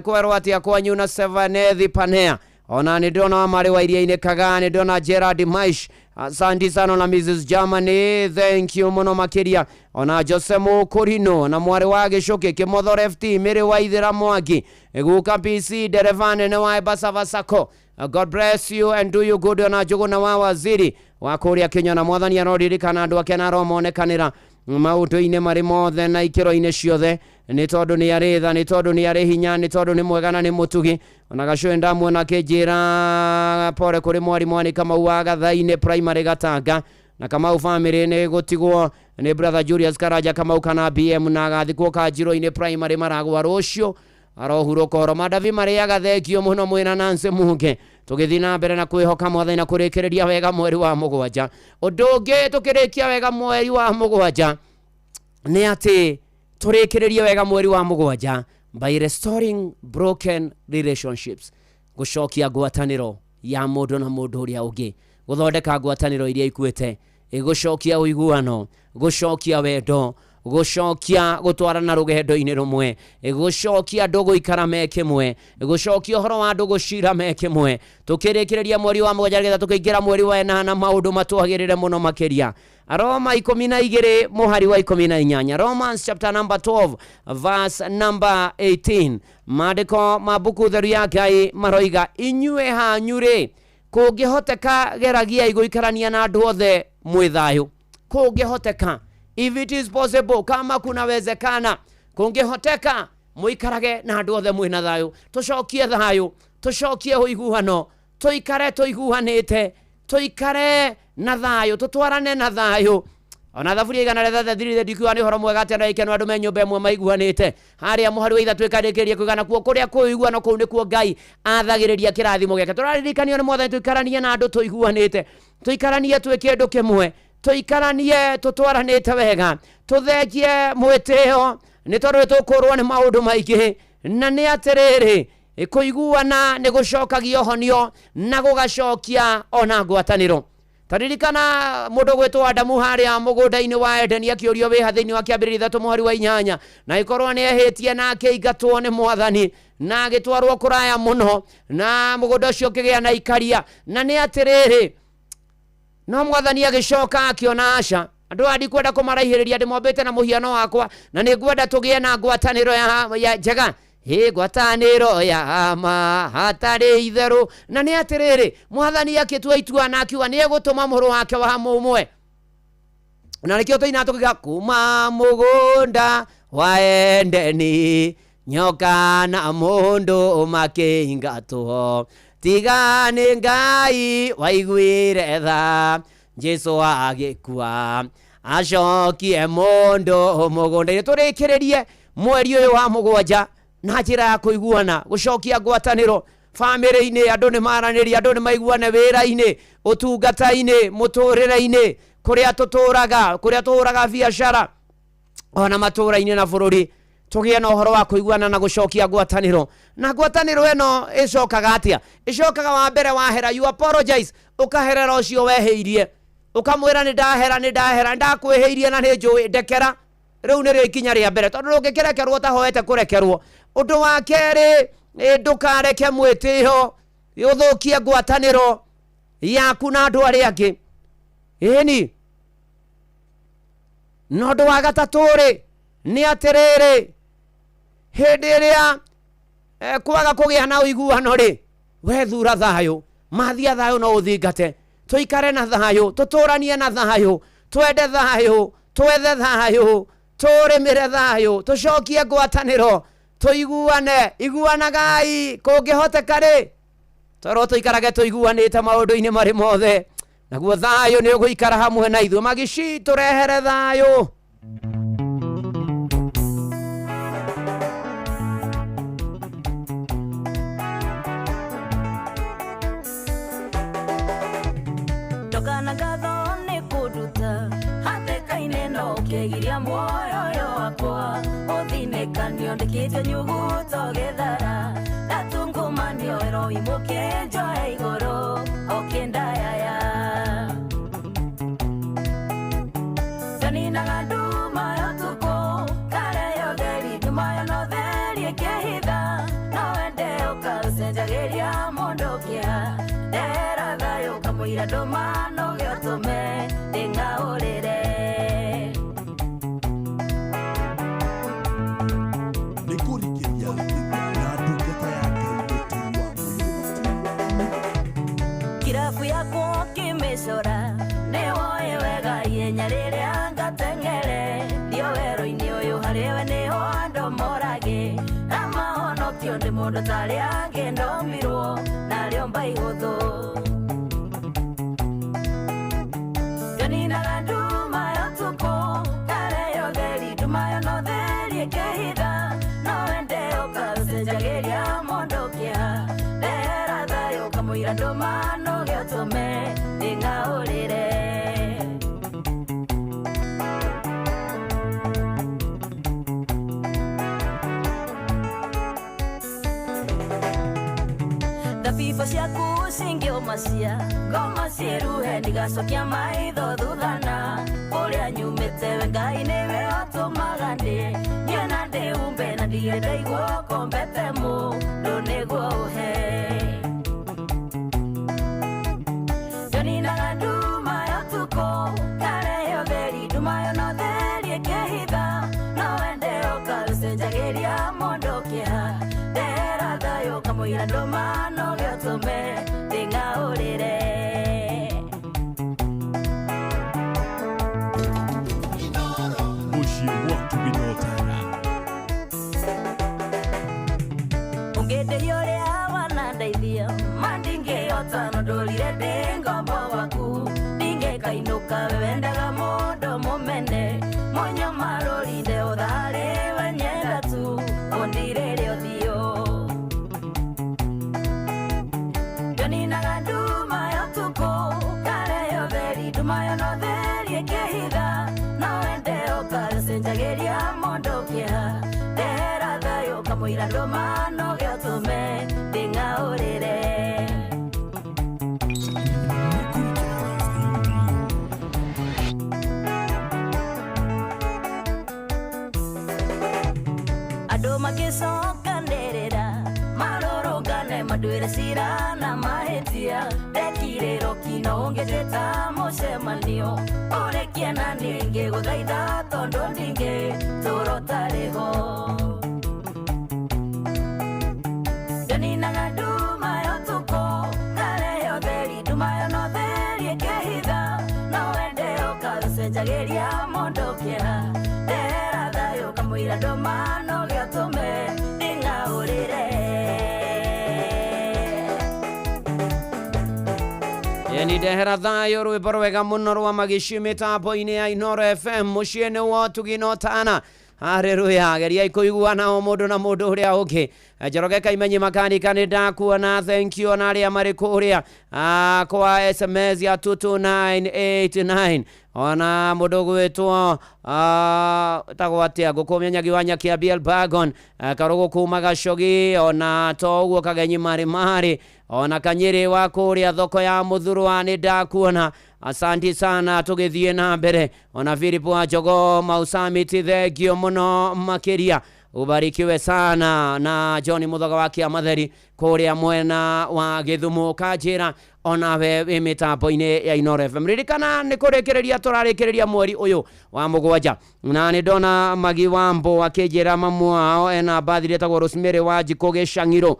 kwerwo atĩa kwanyu na Sevanethi Panea. Ona nĩ ndĩrona wa marĩ wa iria-inĩ Kaga, nĩ ndĩrona Gerard Maish, asante sana. Na Mrs Germany, thank you mũno makĩria. Ona Jose Mũkũrino na mwarĩ wa Gĩcũkĩ Kĩmotho Left, Mĩrĩ wa Ithĩra Mwangi, guka PC, ndereba nene wa Ebasava Sacco, God bless you and do you good. Ona Njũgũna wa Waziri wa kũrĩa Kenya, na Mwathani aroririkana andũ ake na aromonekanĩra maũndũ-inĩ marĩ mothe na ikĩro-inĩ ciothe, nĩ tondũ nĩ arĩ tha, nĩ tondũ nĩ arĩ hinya, nĩ tondũ nĩ mwega na nĩ mũtugi. Ona Gacũĩ ndamuona akĩnjĩra pole kũrĩ mwarimũ Ani Kamau wa Gathainĩ Primary Gatanga na Kamau family nĩ gũtigwo nĩ brother Julius Karanja Kamau kana BM, na agathikwo Kanjiro-inĩ Primary Maragwa rũciũ, arohurũka oro. Madavi marĩaga, thengio mũno mwĩna Nancy Munge. Tũgĩthiĩ na mbere na kwĩhoka Mwathani na kũrĩkĩrĩria wega mweri wa mũgwanja. Ũndũ ũngĩ tũkĩrĩkia wega mweri wa mũgwanja nĩ atĩ tũrĩkĩrĩrie wega mweri wa mũgwanja by restoring broken relationships, gũcokia ngwatanĩro ya mũndũ na mũndũ ũrĩa ũngĩ, gũthondeka ngwatanĩro iria ikuĩte, gũcokia ũiguano, gũcokia wendo, gũcokia gũtwarana rũgendo-inĩ rũmwe, gũcokia andũ gũikara me kĩmwe, gũcokia ũhoro wa andũ gũcira me kĩmwe. Tũkĩrĩkĩrĩria mweri wa mũgwanja nĩgetha tũkĩingĩra mweri wa ĩnana maũndũ matwagĩrĩre mũno makĩria. Roma 12 mũhari wa 18, Romans chapter number 12 verse number 18, maandĩko ma mbuku theru ya Ngai maroiga, inyuĩ hanyu rĩ, kũngĩhoteka geragiai gũikarania na andũ othe mwĩ thayũ. Kũngĩhoteka, if it is possible, kama kunawezekana, kũngĩhoteka mũikarage na andũ othe mwĩna thayũ. Tũcokie thayũ, tũcokie ũiguano, tũikare tũiguanĩte, tũikare na thayũ, tũtwarane na thayũ. Ona thaburia 133 ndikiuga nĩ ũhoro mwega atĩ andũ aikeno, andũ me nyũmba ĩmwe maiguanĩte. Harĩa mũhari wa ithatũ ĩkarĩkĩrĩria kuigana kuo kũrĩa kũiguano kũu nĩkuo Ngai athagĩrĩria kĩrathimo gĩake. Tũraririkanio nĩ Mwathani tũikaranie na andũ tũiguanĩte, tũikaranie twĩ kĩndũ kĩmwe, tũikaranie tũtwaranĩte wega, tũthengie mwĩtĩo nĩ tondũ nĩ tũkũrwo nĩ maũndũ maingĩ. Na nĩ atĩrĩrĩ, kũiguana nĩ gũcokagia ũhonio na gũgacokia ona ngwatanĩro. Taririkana mũndũ gwĩtwo Adamu harĩa mũgũnda-inĩ wa Edeni akĩũrio wĩha thĩinĩ wa kĩambĩrĩria 3 mũhari wa 8, na ĩkorwo nĩ ehĩtie na akĩingatwo nĩ Mwathani na agĩtwarwo kũraya mũno, na mũgũnda ũcio ũkĩgĩa na ikaria. Na nĩ atĩrĩrĩ, no Mwathani agĩcoka akĩona aca, andũ aya ndikwenda kũmaraihĩrĩria, ndĩmombĩte na mũhiano wakwa na nĩ ngwenda tũgĩe na ngwatanĩro ya njega, hĩ ngwatanĩro ya ma hatarĩ itherũ. Na nĩ atĩrĩrĩ, Mwathani akĩtua itua na akiuga nĩ egũtũma mũrũ wake wa mũmwe, na nĩkĩo tũina tũkiuga kuma mũgũnda wa Endeni nyoka na mũndũ makĩingatwo, tiga nĩ Ngai waiguire tha, Jesu agĩkua acokie mũndũ mũgũnda-inĩ. Tũrĩkĩrĩrie mweri ũyũ wa mũgwanja na njĩra ya kũiguana, gũcokia ngwatanĩro bamĩrĩ-inĩ, andũ nĩ maranĩria, andũ nĩ maiguane wĩra-inĩ, ũtungata-inĩ, mũtũrĩre-inĩ, kũrĩa tũtũraga, kũrĩa tũhũraga biacara, ona matũra-inĩ na bũrũri, tũgĩe na ũhoro wa kũiguana na gũcokia ngwatanĩro. Na ngwatanĩro ĩno ĩcokaga atĩa? Ĩcokaga wa mbere wahera, you apologize, ũkaherera ũcio wehĩirie, ũkamwĩra nĩ ndahera, nĩ ndahera, ndakwĩhĩirie na nĩ njũĩ, ndekera. Rĩu nĩrĩo ikinya rĩa mbere, tondũ ndũngĩkĩrekerwo ũtahoete kũrekerwo. Ũndũ wa kerĩ, ndũkareke mwĩtĩo ũthũkie ngwatanĩro yaku na andũ arĩa angĩ. Ĩni na ũndũ wa gatatũ rĩ, nĩ atĩrĩrĩ, hĩndĩ ĩrĩa kwaga kũgĩa na ũiguano rĩ, we thura thayũ, mathia thayũ no ũthingate, tũikare na thayũ, tũtũranie na thayũ, Twende thayũ, twethe thayũ, tũrĩmĩre thayũ, tũcokie ngwatanĩro, tũiguane, iguanagai kũngĩhoteka rĩ, twerwo tũikarage tũiguanĩte maũndũ-inĩ marĩ mothe, naguo thayũ nĩ ũgũikara hamwe na ithuĩ. Magici tũrehere thayũ. Ndokana ngatho nĩ kũnduta hatĩka-inĩ no ũkĩgiria muoyo ũyũ wakwa ũthinĩkanio ndĩkĩtio nyuguto gĩthara ndatungũmanio ĩroimũkĩ njoe igũrũ ũkĩndayaya ndaninaga nduma ya ũtukũ kareyo theri nduma yo no theri ĩkĩhitha no wende ũkaũcenjagĩria mũndũ kĩeha ndehera thayũ kamũira ndũma no gĩotũme ndĩng'aũrĩre. Nĩkũrikĩria na ndungata ya Ngai Mũturi wa Kirabu yakwa ũkĩmĩcora nĩwoĩ wega ihenya rĩrĩa ngateng'ere ndio werũ-inĩ ũyũ harĩwe nĩho andũ morage na mahonokio nĩ mũndũ tarĩ angĩ ndomirwo narĩo mba ihũthũ ndaninaga nduma ya ũtukũ kareyo theri nduma yo no theri ĩkĩhitha no wende ũkaũcenjagĩria mũndũ kĩeha ndehera thayũ kamũira ndũma no gĩotũme ndĩng'aũrĩre. Thabibo ciaku cingĩũma cia ngoma ciĩruhe ndigacokia maitho thuthana kũrĩa nyumĩte we Ngai nĩwe ũtũmaga ndĩ niĩ na ndĩumbe na ndirĩ ndaigua ũkombete mũndũ nĩguo ũhe ndaninaga nduma ya ũtukũ kareyo theri nduma yo no theri ĩkĩhitha no wende ũkaũcenjagĩria mũndũ kĩeha ndehera thayũ kamũira ndũma no gĩotũme ndĩng'aũrĩre. Mũciĩ wa Ũtugi na Ũtana. Ũngĩndĩhia ũrĩa wanandeithia ma ndingĩhota no ndũrire ndĩ ngombo waku ndingĩkainũka we wendaga mũndũ mũmene mũnyamarũri ndeũtharĩ we nyenda tu ũndirĩre ũthiũ ndaninaga nduma ya ũtukũ kareyo theri nduma yo no theri ĩkĩhitha no wende ũkaũcenjagĩria mũndũ kĩeha ndehera thayũ kamũira ndũma no gĩotũme ndĩng'aũrĩre. Andũ magĩcokanĩrĩra marũrũngane manduĩre cira na mahĩtia ndekirĩrwo kino ũngĩnjĩta mũcemanio ũrĩkie na niĩ ngĩgũthaitha tondũ ndingĩ tũra ũtarĩ ho ndaninaga nduma ya ũtukũ karehe ũtheri nduma yo no theri ĩkĩhitha no wende ũkaũcenjagĩria mũndũ kĩeha ndehera thayũ kamũira ndũma no gĩotũme ndĩng'aũrĩre. Ĩni ndehera thayũ rwĩmbo rwega mũno rwa Magici mĩtambo-inĩ ya Inooro FM mũciĩ-inĩ wa Ũtugi na Ũtana. Haleluya, geriai kũiguana o mũndũ na mũndũ ũrĩa ũngĩ. Njoroge Kaimenyi makanika nĩ ndakuona, thank you ona arĩa marĩ kũrĩa kwa SMS ya 22989 ona mũndũ ũgwĩtwo tagwo atĩa ngũkũ Nyagi wa Nyakia BL Bagon Karũgũ kuma Gacogi ona to ũguo Kagenyi marĩ marĩ ona Kanyĩrĩ wa kũrĩa thoko ya Mũthurwa nĩ ndakuona, asanti sana tũgĩthiĩ na mbere. Ona Philip wa Jogoo Mausamiti thengio mũno makĩria, ubarikiwe sana. Na John Muthoga wa Kĩamatheri kũrĩa mwena wa Gĩthumo kanjĩra onawe wĩ mĩtambo-inĩ ya Inooro FM. Ririkana nĩ kũrĩkĩrĩria tũrarĩkĩrĩria mweri ũyũ wa mũgwanja, na nĩ ndona Magi Wambo akĩnjĩra mamu wao ena mbathi ĩtagwo Rosemary wa Njikũ Gĩcang'iro.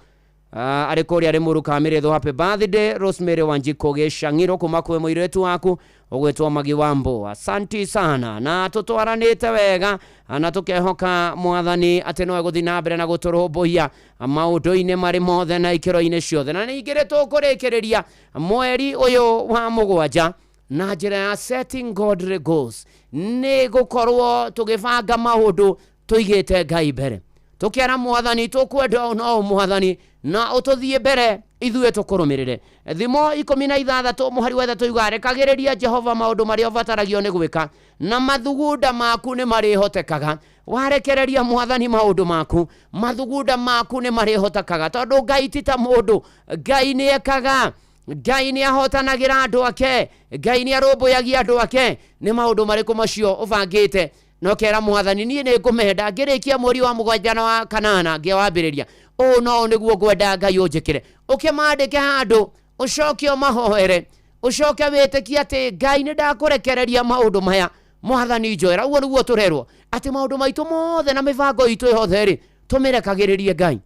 Arĩ kũrĩa Rĩmuru Kamĩrĩthũ. Happy birthday Rosemary Wanjikũ Gĩcang'iro kuma kwĩ mũirĩtu waku ũgwĩtwo Magi Wambo. Asanti sana, na tũtwaranĩte wega na tũkehoka Mwathani atĩ no egũthiĩ na mbere na gũtũrũmbũiya maũndũ-inĩ marĩ mothe na ikĩro-inĩ ciothe. Na ningĩ nĩ tũkũrĩkĩrĩria mweri ũyũ wa 7 na njĩra ya setting godly goals, nĩ gũkorwo tũgĩbanga maũndũ tũigĩte Ngai mbere, tũkĩara Mwathani tũkwenda ũũ no Mwathani na ũtũthiĩ mbere ithuĩ tũkũrũmĩrĩre. Thimo 16 mũhari wa 3 yugaga, rekagĩrĩria Jehova maũndũ marĩa ũbataragio nĩ gwĩka, na mathugunda maku nĩ marĩhotekaga. Warekereria Mwathani maũndũ maku, mathugunda maku nĩ marĩhotekaga, tondũ Ngai ti ta mũndũ. Ngai nĩ ekaga, Ngai nĩ ahotanagĩra andũ ake, Ngai nĩ arũmbũyagia andũ ake. Nĩ maũndũ marĩkũ macio ũbangĩte na ũkera Mwathani niĩ nĩ ngũmenda ngĩrĩkia mweri wa 7 na wa 8 ngĩwambĩrĩria, ũũ no nĩguo ngwenda Ngai ũnjĩkĩre. Ũkĩmandĩke handũ, ũcoke ũmahoere, ũcoke wĩtĩkie atĩ Ngai nĩ ndakũrekereria maũndũ maya, Mwathani njoera. Ũguo nĩguo tũrerwo atĩ maũndũ maitũ mothe na mĩbango itũ yothe rĩ, tũmĩrekagĩrĩrie Ngai.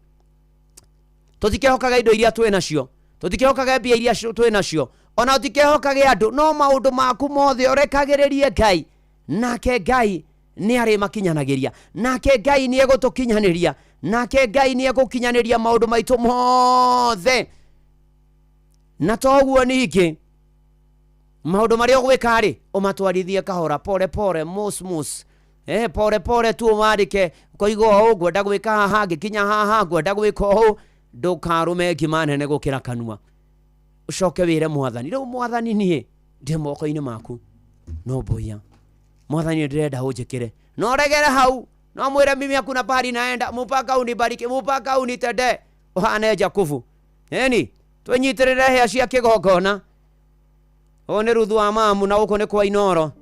Tũtikehokaga indo iria twĩ nacio, tũtikehokaga mbia iria twĩ nacio, ona tũtikehokage andũ, no maũndũ maku mothe ũrekagĩrĩrie Ngai, nake Ngai nĩ arĩmakinyanagĩria, nake Ngai nĩ egũtũkinyanĩria, nake Ngai nĩ egũkinyanĩria maũndũ maitũ mothe. Na toguo ningĩ maũndũ marĩa ũgwĩka rĩ, ũmatwarithie kahora, pore pore, mos mos, pore pore tu, ũmandĩke ũkoiga ũũ ngwenda gwĩka haha, ngĩkinya haha ngwenda gwĩka ũũ. Ndũkarũme ngima nene gũkĩra kanua, ũcoke wĩre Mwathani, rĩu Mwathani niĩ ndĩ moko-inĩ maku, no mbũiya Mwathani ndĩrenda ũnjĩkĩre. No regere hau, no mwĩre mimi hakuna pahali naenda, mpaka unibariki, mpaka unitende, ũhane Jakubu. Eni twĩnyitĩrĩre hĩa cia kĩgongona. Ũyũ nĩ Ruthu wa mamu na gũkũ nĩ kwa Inoro.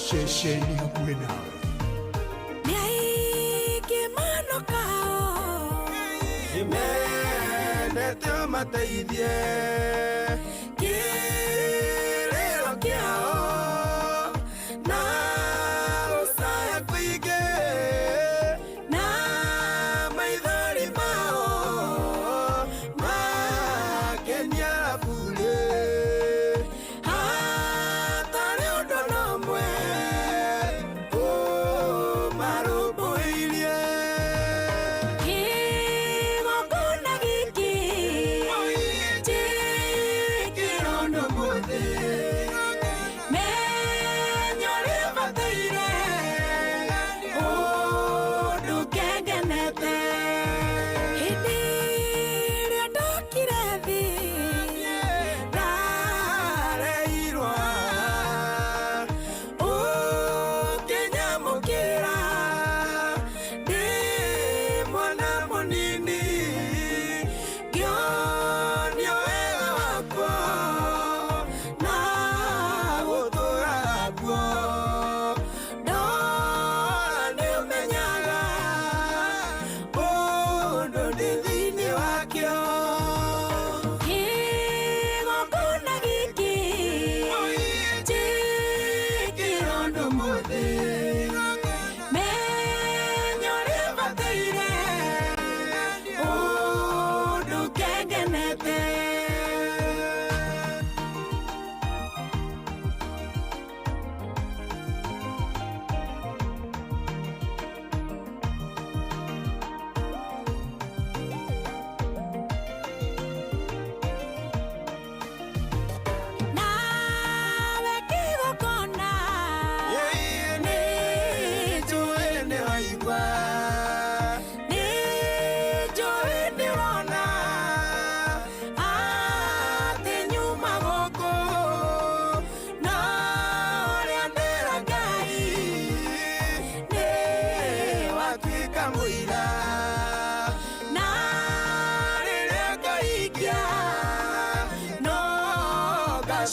Ceceni hakuhĩ nawe. Nĩ aingĩ manokao Nĩmendete ũmateithie kĩrĩro kĩao na gũcaya kũingĩ na maithori mao makenia burĩ hatarĩ ũndũ na ũmwe ũmarũmbũirie. Kĩgongona gĩkĩ njĩkĩrwo.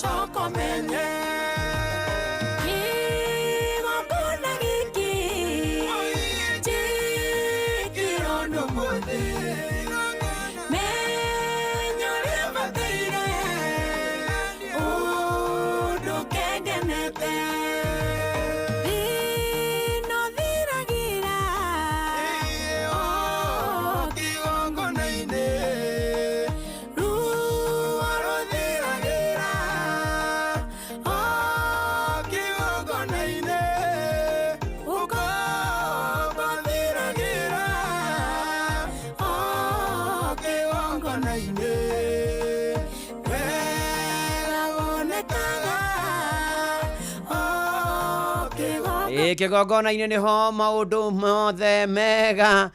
Coka ũmenye kĩgongona gĩkĩ njĩkĩrwo nĩ mũthĩ menya ũrĩa bataire ũndũ kengenete thĩna ũthiragĩra o kĩgongona-inĩ ruo rũthiragĩra o kĩgongona-inĩ ũkombo ũthiragĩra o kĩgongona-inĩ wega wonekaga o kĩgongona Ĩ kĩgongona-inĩ nĩho maũndũ mothe mega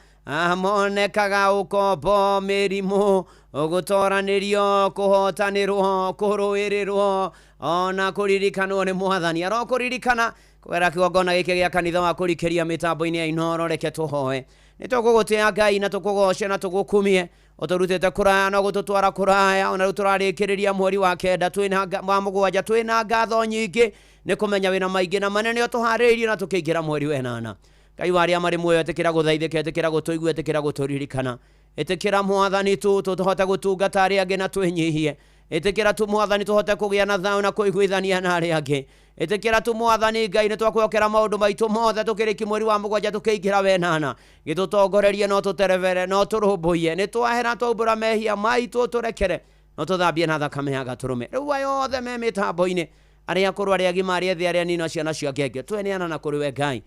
monekaga ũkombo mĩrimũ gũtoranĩrio kũhotanĩrwo kũrũĩrĩrwo ona kũririkanwo nĩ mwathani arokũririkana kũgerera kĩgongona gĩkĩ gĩa kanitha wa kũrikĩria mĩtambo-inĩ ya Inooro reke tũhoe nĩ tũgũgũtĩa Ngai na tũkũgoce na tũgũkumie ũtũrutĩte kũraya no gũtũtwara kũraya ona rĩu tũrarĩkĩrĩria mweri wa kenda twĩna wa mũgwanja twĩna ngatho nyingĩ nĩ kũmenya wĩna maingĩ na manene ũtũharĩrĩirie na tũkĩingĩra mweri wa ĩnana Ngai wa arĩa marĩ muoyo ĩtĩkĩra gũthaithĩka ĩtĩkĩra gũtũigua ĩtĩkĩra gũtũririkana ĩtĩkĩra mwathani tu tũhote gũtungata arĩa angĩ na twĩnyihie ĩtĩkĩra tu mwathani tũhote kũgĩa na thayũ na kũiguithania na arĩa angĩ ĩtĩkĩra tu mwathani Ngai nĩ twakwĩhokera maũndũ maitũ mothe tũkĩrĩki mweri wa mũgwanja tũkĩingĩra wenana gĩtũtongorerie no tũterebere no tũrũmbũiye nĩ twahera twaumbũra mehia maitũ tũrekere no tũthambie na thakame ya gatũrũme rĩu aya othe me mĩtambo-inĩ arĩa akũrũ arĩa agima arĩa ethĩ arĩa nini na ciana cia ngenge tweneana na kũrĩ we Ngai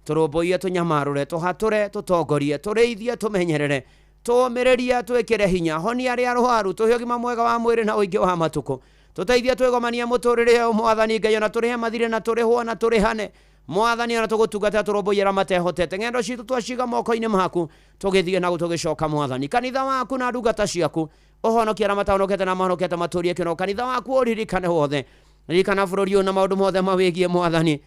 tũrũmbũiye tũnyamarũre tũhatũre tũtongorie tũrĩithie tũmenyerere tũũmĩrĩrie twĩkĩre hinya honia arĩa arwaru tũhe ũgima mwega wa mwĩrĩ na ũingĩ wa matukũ tũteithie twĩgomanie mũtũrĩre ũyũ mwathani Ngai ona tũrĩhe mathirĩ na tũrĩhwo na tũrĩhane mwathani ona tũgũtungata tũrũmbũiye arĩa matehotete ng'endo citũ twaciga moko-inĩ maku tũgĩthiĩ na tũgĩcoka mwathani kanitha waku na ndungata ciaku ũhonokie arĩa matahonokete na mahonokete matũrie kĩno kanitha waku ũririkane wothe ririkana bũrũri ũyũ na maũndũ mothe mawĩgiĩ mwathani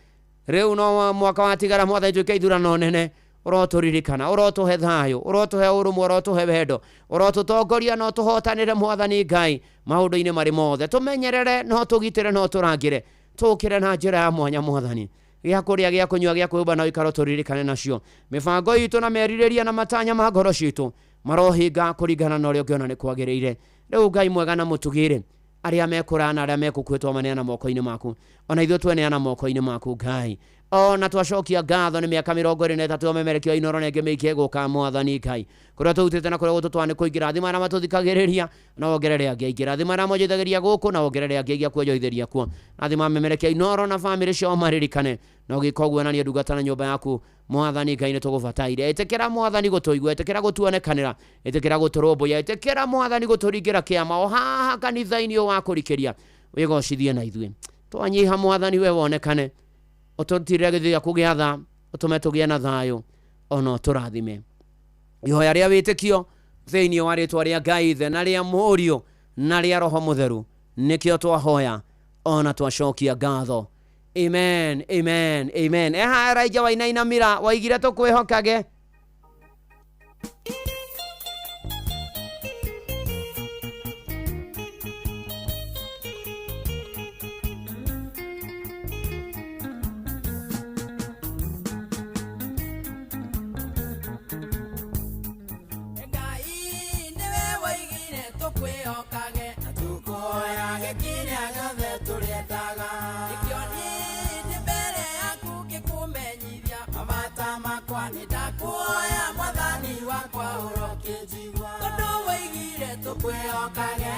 rĩu no mwaka watigara mwathani tuĩke ithurano nene ũrotũririkana ũrotũhe thayũ ũrotũhe ũrũmwe ũrotũhe wendo ũrotũtongoria no tũhotanĩre mwathani Ngai maũndũ-inĩ marĩ mothe tũmenyerere no tũgitĩre no tũrangĩre tũkĩre na njĩra ya mwanya mwathani gĩa kũrĩa gĩa kũnyua gĩa kwĩhumba na ũikaro tũririkane nacio mĩbango itũ na merirĩria na matanya ma ngoro citũ marohinga kũringana na ũrĩa ũngĩona nĩ kwagĩrĩire rĩu Ngai mwega na mũtugĩre arĩa mekũraya na arĩa mekũkuĩ twamaneana moko-inĩ maku ona ithuĩ tweneana moko-inĩ maku Ngai ona twacokia ngatho nĩ mĩaka 23 ũmemerekio wa Inooro na ĩngĩ mĩingĩ ĩgũka mwathani Ngai kũrĩa tũrutĩte na kũrĩa gũtũtwara nĩ kũingĩra thima arĩa matũthikagĩrĩria na wongerere angĩ aingĩ rathima arĩa monjoithagĩria gũkũ na wongerere angĩ aingĩ akuonjoithĩria kuo rathima amemerekia Inooro na bamĩrĩ ciao maririkane na ũgĩka ũguo na niĩ ndungata na nyũmba yaku mwathani Ngai nĩ tũgũbataire ĩtĩkĩra mwathani gũtũigua ĩtĩkĩra gũtuonekanĩra ĩtĩkĩra gũtũrũmbũiya ĩtĩkĩra mwathani gũtũringĩra kĩama o haha kanitha-inĩ ũyũ wa kũrikĩria wĩgocithie na ithuĩ twanyiha mwathani we wonekane ũtũtirĩre gĩthĩ gĩaku gĩa tha ũtũme tũgĩe na thayũ ona ũtũrathime ihoya rĩa wĩtĩkio thĩinĩ wa rĩtwa rĩa Ngai Ithe na rĩa Mũriũ na rĩa Roho Mũtheru nĩkĩo twahoya ona twacokia ngatho amen amen amen eha Elijah Wainainamira waigire tũkwĩhokage Ngai nĩwe woigire tũkwĩhokage na tũkũhoyage kĩrĩa gĩothe tũrĩendaga nĩkĩo niĩ ndĩ mbere yaku ngĩkũmenyithia mabata makwa nĩ ndakuhoya mwathani wakwa ũrokĩnjigua tondũ woigire tũkwĩhokage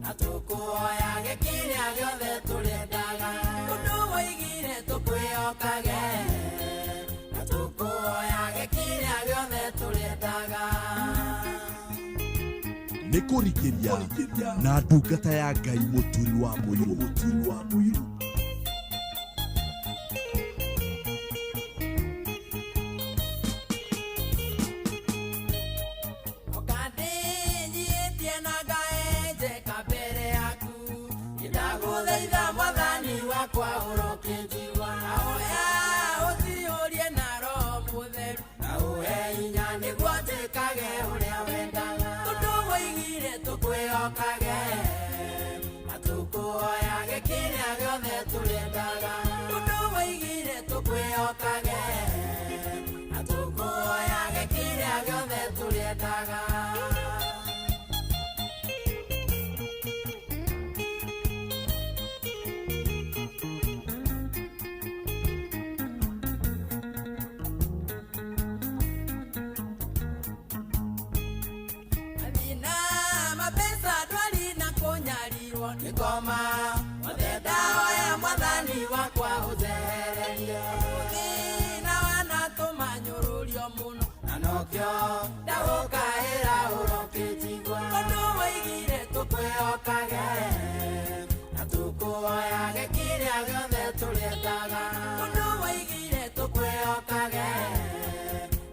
na tũkũhoyage kĩrĩa gĩothe tũrĩendaga tondũ woigire tũkwĩhokage na tũkũhoyage kĩrĩa gĩothe tũrĩendaga nĩ kũrikĩria na ndungata ya Ngai mũturi wa mũirũ mũturi wa mũirũ Ũkandĩnyitie na ngaenjeka mbere yaku ndagũthaitha mwathani wakwa ũrokĩnjigua ahoya ũnjihũrie na roho mũtheru na ũhe hinya nĩguo njĩkage ũrĩa wendaga tondũ woigire tũkwĩhokage na tũkũhoyage ndariganĩrwo nĩ ngoma mothe ndahoya mwathani wakwa ũnjehererie thĩna wanatũma nyũrũrio mũno na nokĩo ndagũkaĩra ũrokĩnjigua tondũ waigire tũkwĩhokage na tũkũhoyage kĩrĩa gĩothe tũrĩendaga tondũ waigire tũkwĩhokage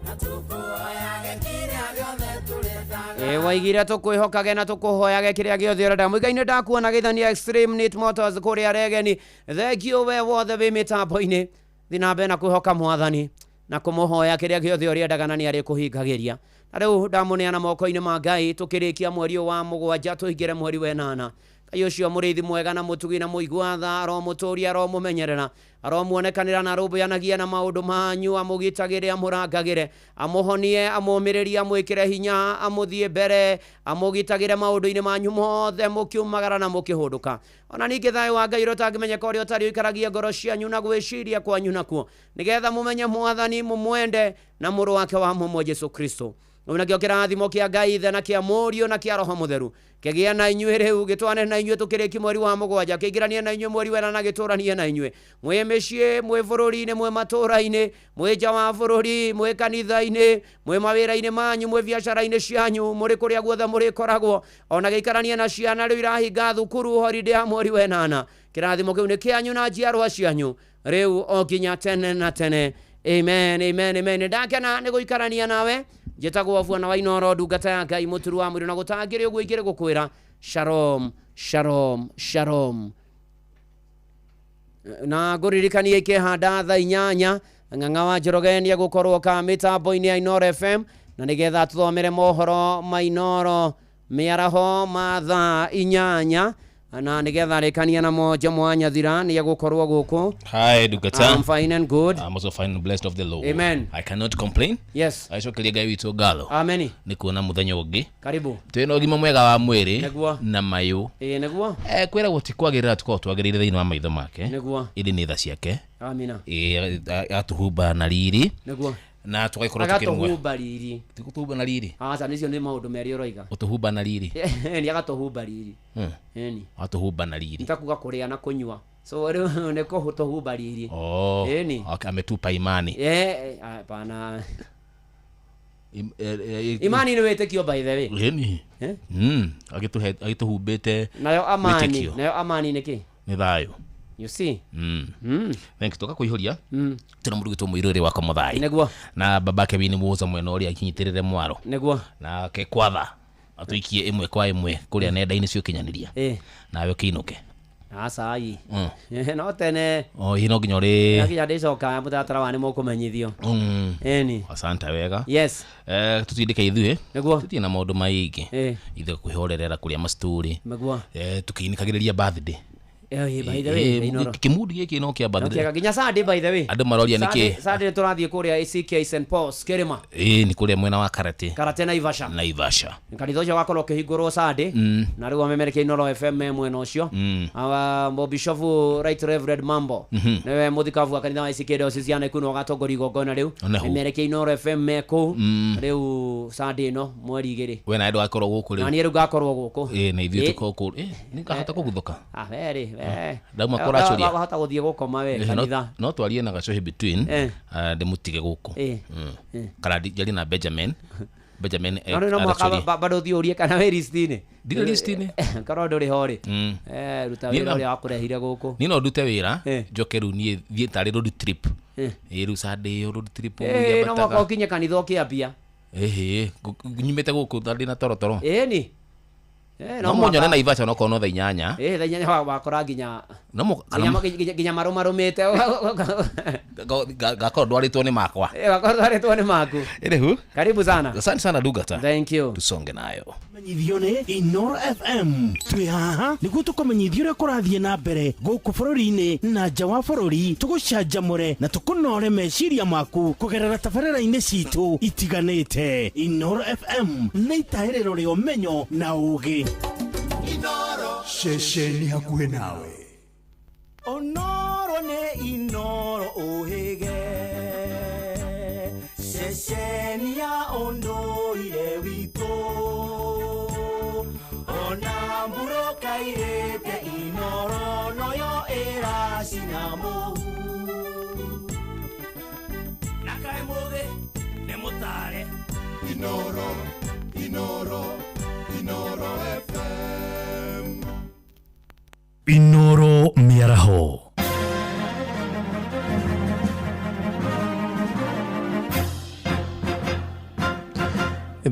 na tũkũhoyage kĩrĩa gĩothe tũrĩendaga. Waigire tukwihokage na tukuhoyage kiria giothe urenda. Muigaine ndakuona githania Extreme Neat Motors kuria Regeni. Thengio we wothe wi mitambo-ini. Thi na mbere na kwihoka mwathani na kumuhoya kiria giothe uriendaga na ni arikuhingagiria. Na riu ndamuneana moko-ini ma Ngai tukirikia mweri wa 7 tuhingire mweri wa 8. Ngai ucio murithi mwega na mutugi na muigua tha aromuturia aromumenyerera aromuonekanira na arũmbũyanagia na maũndũ manyu amũgitagĩre amũrangagĩre amũhonie amũmĩrĩrie amwĩkĩre hinya amũthiĩ mbere amũgitagĩre maũndũ-inĩ manyu mothe mũkiumagara na mũkĩhũndũka. Ona ningĩ thayũ wa Ngai ũrĩa ũtangĩmenyeka ũrĩa ũtarĩ ũikaragie ngoro cianyu na gwĩciria kwanyu nakuo nĩgetha mũmenye mwathani mũmwende na mũrũ wake wa mũmwe Jesũ Kristo. Nakĩo kĩrathimo kĩa Ngai Ithe na kĩa Mũriũ na kĩa Roho Mũtheru kĩgĩe na inyuĩ rĩu gĩtwane na inyuĩ tũkĩrĩki mweri wa 7 kĩingĩranie na inyuĩ mweri wa 8 na gĩtũranie na inyuĩ mwĩ mĩciĩ mwĩ bũrũri-inĩ mwĩ matũũra-inĩ mwĩ nja wa bũrũri mwĩ kanitha-inĩ mwĩ mawĩra-inĩ manyu mwĩ biacara-inĩ cianyu mũrĩ kũrĩa guothe mũrĩkoragwo ona gĩikaranie na ciana rĩu irahinga thukuru holiday ya mweri wa 8. Kĩrathimo kĩu nĩ kĩanyu na njiarwa cianyu rĩu o nginya tene na tene. Amen, amen, amen. Ndakena nĩ gũikarania nawe. Njĩtagwo Bwana wa Inooro ndungata ya Ngai mũturu wa mwĩrĩ na gũtangĩrĩ ũguo ingĩrĩ gũkwĩra shalom, shalom, shalom. Na ngũririkanie ikĩhanda thaa 8 Ng'ang'a wa Njoroge nĩegũkorwo ka mĩtambo-inĩ ya Inooro FM na nĩgetha tũthomere mohoro ma Inooro mĩaraho ma thaa 8 na nĩgetha rĩkania namo Jomo wa Nyathira nĩegũkorwo gũkũ. Hi, Dugata. I'm fine and good. I'm also fine and blessed of the Lord. Amen. I cannot complain. Yes. Acokeria Ngai witũ ngatho. Amen. Nĩ kuona mũthenya ũngĩ. Karibu. Twĩna ũgima mwega wa mwĩrĩ Nĩguo. na mayũ. Ĩĩ nĩguo. Kwĩragwo ti kwagĩrĩra tũkoragwo twagĩrĩire thĩinĩ wa maitho make. Nĩguo. Ĩndĩ nĩ tha ciake. Amina. Ĩĩ atũhumba na riri. Nĩguo. Na tũgaikorwo tũkĩrũmwe. Agatũhumba riri. Ti gũtũhumba na riri. Aca nĩcio nĩ maũndũ merĩ ũroiga. Ũtũhumba na riri. Nĩ agatũhumba riri. Ĩni. Atũhumba na riri. Nitakuga kũrĩa na kũnyua. So rĩu nĩ kũtũhumba riri. Oh. Ĩni. Okay, ametupa imani. Hapana. Imani nĩ wĩtĩkio by the way. Ĩni. Agĩtũhumbĩte. Nayo amani, nayo amani nĩ kĩ? Nĩ thayũ. You see? Thank you. Toka kuihuria. Tuna mũndũ gwĩtwo mũirũrĩ wa Komothai. Nĩguo. Na babake wini Musa mwena ũrĩa akinyitĩrĩre mwaro. Nĩguo. Nake kwatha atũikie ĩmwe kwa ĩmwe kũrĩa nenda-inĩ cia ũkinyanĩria. Nawe ũkĩinũke. Aca ii. No tene. O ĩ no nginya ũrĩ. Nginya ndĩcoka mũtaratara wa nĩ mũkũmenyithio. Ĩni. Asante wega. Yes. Tũtindĩke ithuĩ. Nĩguo. Tũtirĩ na maũndũ maingĩ. Ithuĩ kwĩhorerera kũrĩa mastori. Nĩguo. Tũkĩinĩkagĩrĩria birthday. By the way, Kĩmundi gĩkĩ no kĩa birthday. Nginya Sunday by the way. Andũ maroria nĩkĩ? Sunday tũrathiĩ kũrĩa ACK St Paul's Kĩrĩma. Ĩĩ nĩ kũrĩa mwena wa Karate. Karate Naivasha. Naivasha. Kanitha ũcio wakorwo ũkĩhingũrwo Sunday. Na rĩu amemerekia Inooro FM me mwena ũcio. Bishop Right Reverend Mambo. Nĩwe mũthikabu wa kanitha wa ACK Diocese ya Nakuru agatongoria igongona rĩu. Amemerekia Inooro FM me kũu. Rĩu Sunday ĩno mweri 2. We nawe ndũgakorwo gũkũ rĩu. Na niĩ rĩu ngakorwo gũkũ. Ĩĩ na ithuĩ tũkorwo kũu. Nĩ ngahota kũguthũka. Werĩ. Ndauma kũracuria. Wahota gũthiĩ gũkoma we kanitha. No twarie na gacohi between ndĩmũtige gũkũ. Kana njarie na Benjamin. Benjamin no mũhaka bado ũthiĩ ũrie kana wĩ list-inĩ. Ndirĩ list-inĩ. Korwo ndũrĩ ho rĩ. Ruta wĩra ũrĩa wakũrehire gũkũ. Niĩ no ndute wĩra njoke rĩu niĩ thiĩ tarĩ road trip. Ĩĩ rĩu Sunday ĩyo road trip. No mũhaka ũkinye kanitha ũkĩambia. Ĩhĩ nyumĩte gũkũ ndĩ na torotoro. Ĩni. No mũnyone Naivasha no korwo no thaa 8. Thaa 8 wakora nginya nginya marũmarũmĩte. Ngakorwo ndwarĩtwo nĩ makwa. Wakorwo ndwarĩtwo nĩ maku. Anywho, karibu sana. Asante sana Dugata. Thank you. Tusonge nayo. Menyithio nĩ Inooro FM. Twĩ haha nĩguo tũkũmenyithia ũrĩa kũrathiĩ na mbere gũkũ bũrũri-inĩ na nja wa bũrũri, tũgũcanjamũre na tũkũnore meciria maku kũgerera tabarĩra-inĩ citũ itiganĩte. Inooro FM nĩ itahĩrĩro rĩa ũmenyo na ũũgĩ. Ceceni hakuhĩ nawe. Onoro nĩ Inooro ũhĩge, ceceni ya ũndũire witũ, ona mburoka irĩ Igacina mũhu. Na kaĩ mũthĩ nĩ mũtare. Inoro, Inoro, Inoro FM. Inoro Mĩaraho.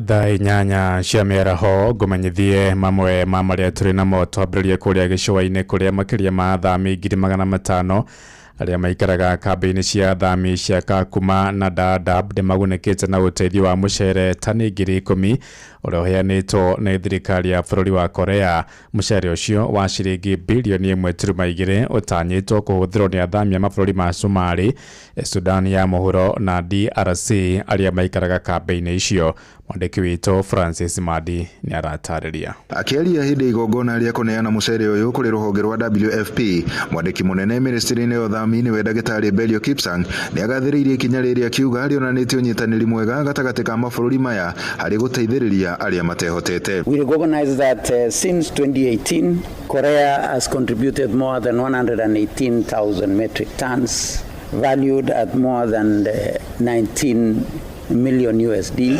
Thaa 8 cia mĩaraho, ngũmenyithie mamwe ma marĩa tũrĩ namo. Twambĩrĩrie kũrĩa gĩcũa-inĩ, kũrĩa makĩria ma athami 500,000 arĩa maikaraga kambĩ-inĩ cia athami cia Kakuma na Dadaab nĩ magunĩkĩte na ũteithio wa mũcere tani 10,000 ũrĩa ũheanĩtwo nĩ thirikari ya bũrũri wa Korea. Mũcere ũcio wa ciringi bilioni 1.2 ũtanyĩtwo kũhũthĩrwo nĩ athami a mabũrũri ma Somali, Sudan ya mũhuro na DRC arĩa maikaraga kambĩ-inĩ icio. Mwandĩki witũ Francis Madi nĩ aratarĩria. Akĩaria hĩndĩ igongona rĩa kũneana mũcere ũyũ kũrĩ rũhonge rwa WFP, mwandĩki mũnene ministry-inĩ ya ũthami nĩwe ndagĩtarĩ Belio Kipsang nĩ agathĩrĩirie ikinya rĩrĩ, akiuga rĩonanĩtie ũnyitanĩri mwega gatagatĩ ka mabũrũri maya harĩ gũteithĩrĩria arĩa matehotete. We recognize that since 2018, Korea has contributed more than 118,000 metric tons, valued at more than 19 million USD,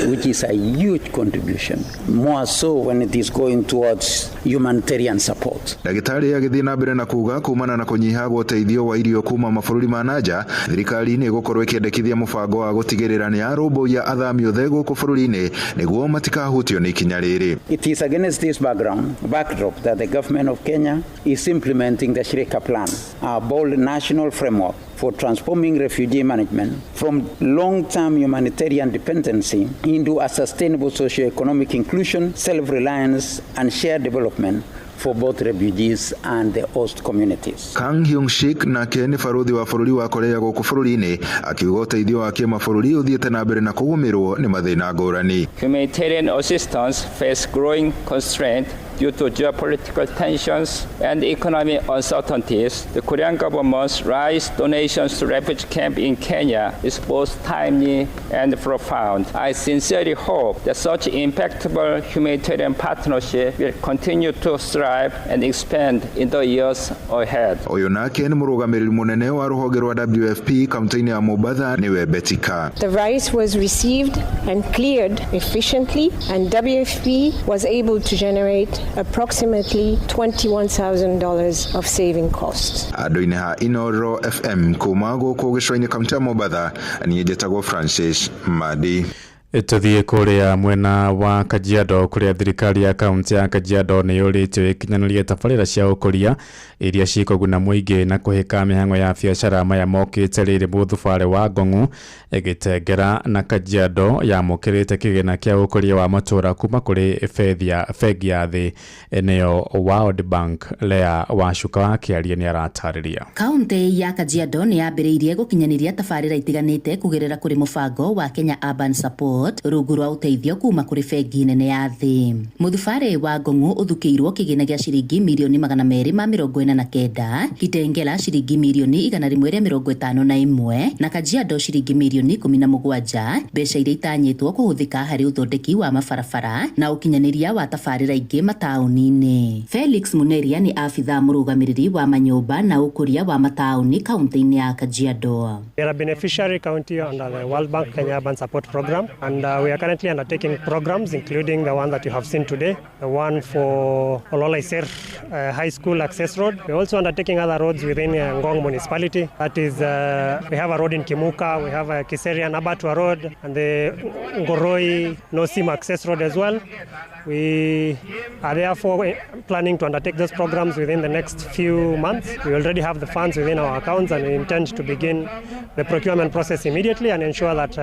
which is a huge contribution, more so when it is going towards humanitarian support. Ndagĩtarĩ agĩthiĩ na mbere na kuga kumana na kũnyiha gwa ũteithio wa irio kuma mabũrũri ma nanja, thirikari nĩ ĩgũkorwo ĩkĩendekithia mũbango wa gũtigĩrĩra nĩ yarũmbũiya athami othe gũkũ bũrũri-inĩ nĩguo matikahutio nĩ ikinya rĩrĩ. It is against this backdrop that the government of Kenya is implementing the Shirika Plan, a bold national framework for transforming refugee management from long-term humanitarian dependency into a sustainable socio-economic inclusion, self-reliance, and shared development for both refugees and the host communities. Kang Hyung Shik nake nĩ barũthi wa bũrũri wa Korea gũkũ bũrũri-inĩ, akiuga ũteithio wa kĩmabũrũri ũthiĩte na mbere na kũgũmĩrwo nĩ mathĩna ngũrani. Humanitarian assistance face growing constraint due to geopolitical tensions and economic uncertainties. The Korean government's rice donations to refugee camp in Kenya is both timely and profound. I sincerely hope that such impactful humanitarian partnership will continue to thrive and expand in the years ahead. Ũyũ nake nĩ mũrũgamĩrĩri mũnene wa rũhonge rwa WFP kaunti-inĩ ya Mombatha, nĩwe Betika. The rice was received and cleared efficiently, and WFP was able to generate approximately $21,000 of saving costs. Andũ-inĩ ha Inoro FM kuma gũkũ gĩcũa-inĩ kaunti ya Mombatha, niĩ njĩtagwo Francis Madi. Tũthiĩ kũrĩa mwena wa Kajiado, kũrĩa thirikari ya kaunti ya Kajiado nĩ yũrĩtio ĩkinyanĩrie tabarĩra cia ũkũria iria cikũguna mũingĩ na kũhĩka mĩhang'o ya biacara maya mokĩte, rĩrĩ mũthubarĩ wa Ngong'u ĩgĩtengera na Kajiado yamũkĩrĩte kĩgĩna kĩa ũkũria wa matũũra kuma kũrĩ bengi ya thĩ nĩyo World Bank. Lea Wacuka wa kĩaria nĩ aratarĩria. Kaunti ya Kajiado nĩ yambĩrĩirie gũkinyanĩria tabarĩra itiganĩte kũgerera kũrĩ mũbango wa Kenya Urban Support rungu rwa ũteithio kuma kũrĩ bengi nene ya thĩ. Mũthubarĩ wa Ngong'u ũthukĩirwo kĩgĩna gĩa ciringi mirioni 249, Kitengela ciringi mirioni 151 na Kajiado ciringi mirioni 17, mbeca iria itanyĩtwo kũhũthĩka harĩ ũthondeki wa mabarabara na ũkinyanĩria wa tabarĩra ingĩ mataũni-inĩ. Felix Muneria nĩ abithaa mũrũgamĩrĩri wa manyũmba na ũkũria wa mataũni kaunti-inĩ ya Kajiado. We are a beneficiary county under the World Bank Kenya Urban Support Program, and we are currently undertaking programs including the one that you have seen today, the one for Ololaiser High School Access Road. We are also undertaking other roads within Ngong Municipality. That is, we have a road in Kimuka, we have a Kiserian Abattoir Road, and the Ngoroi Nosim Access Road as well. We are therefore planning to undertake those programs within the next few months. We already have the funds within our accounts, and we intend to begin the procurement process immediately and ensure that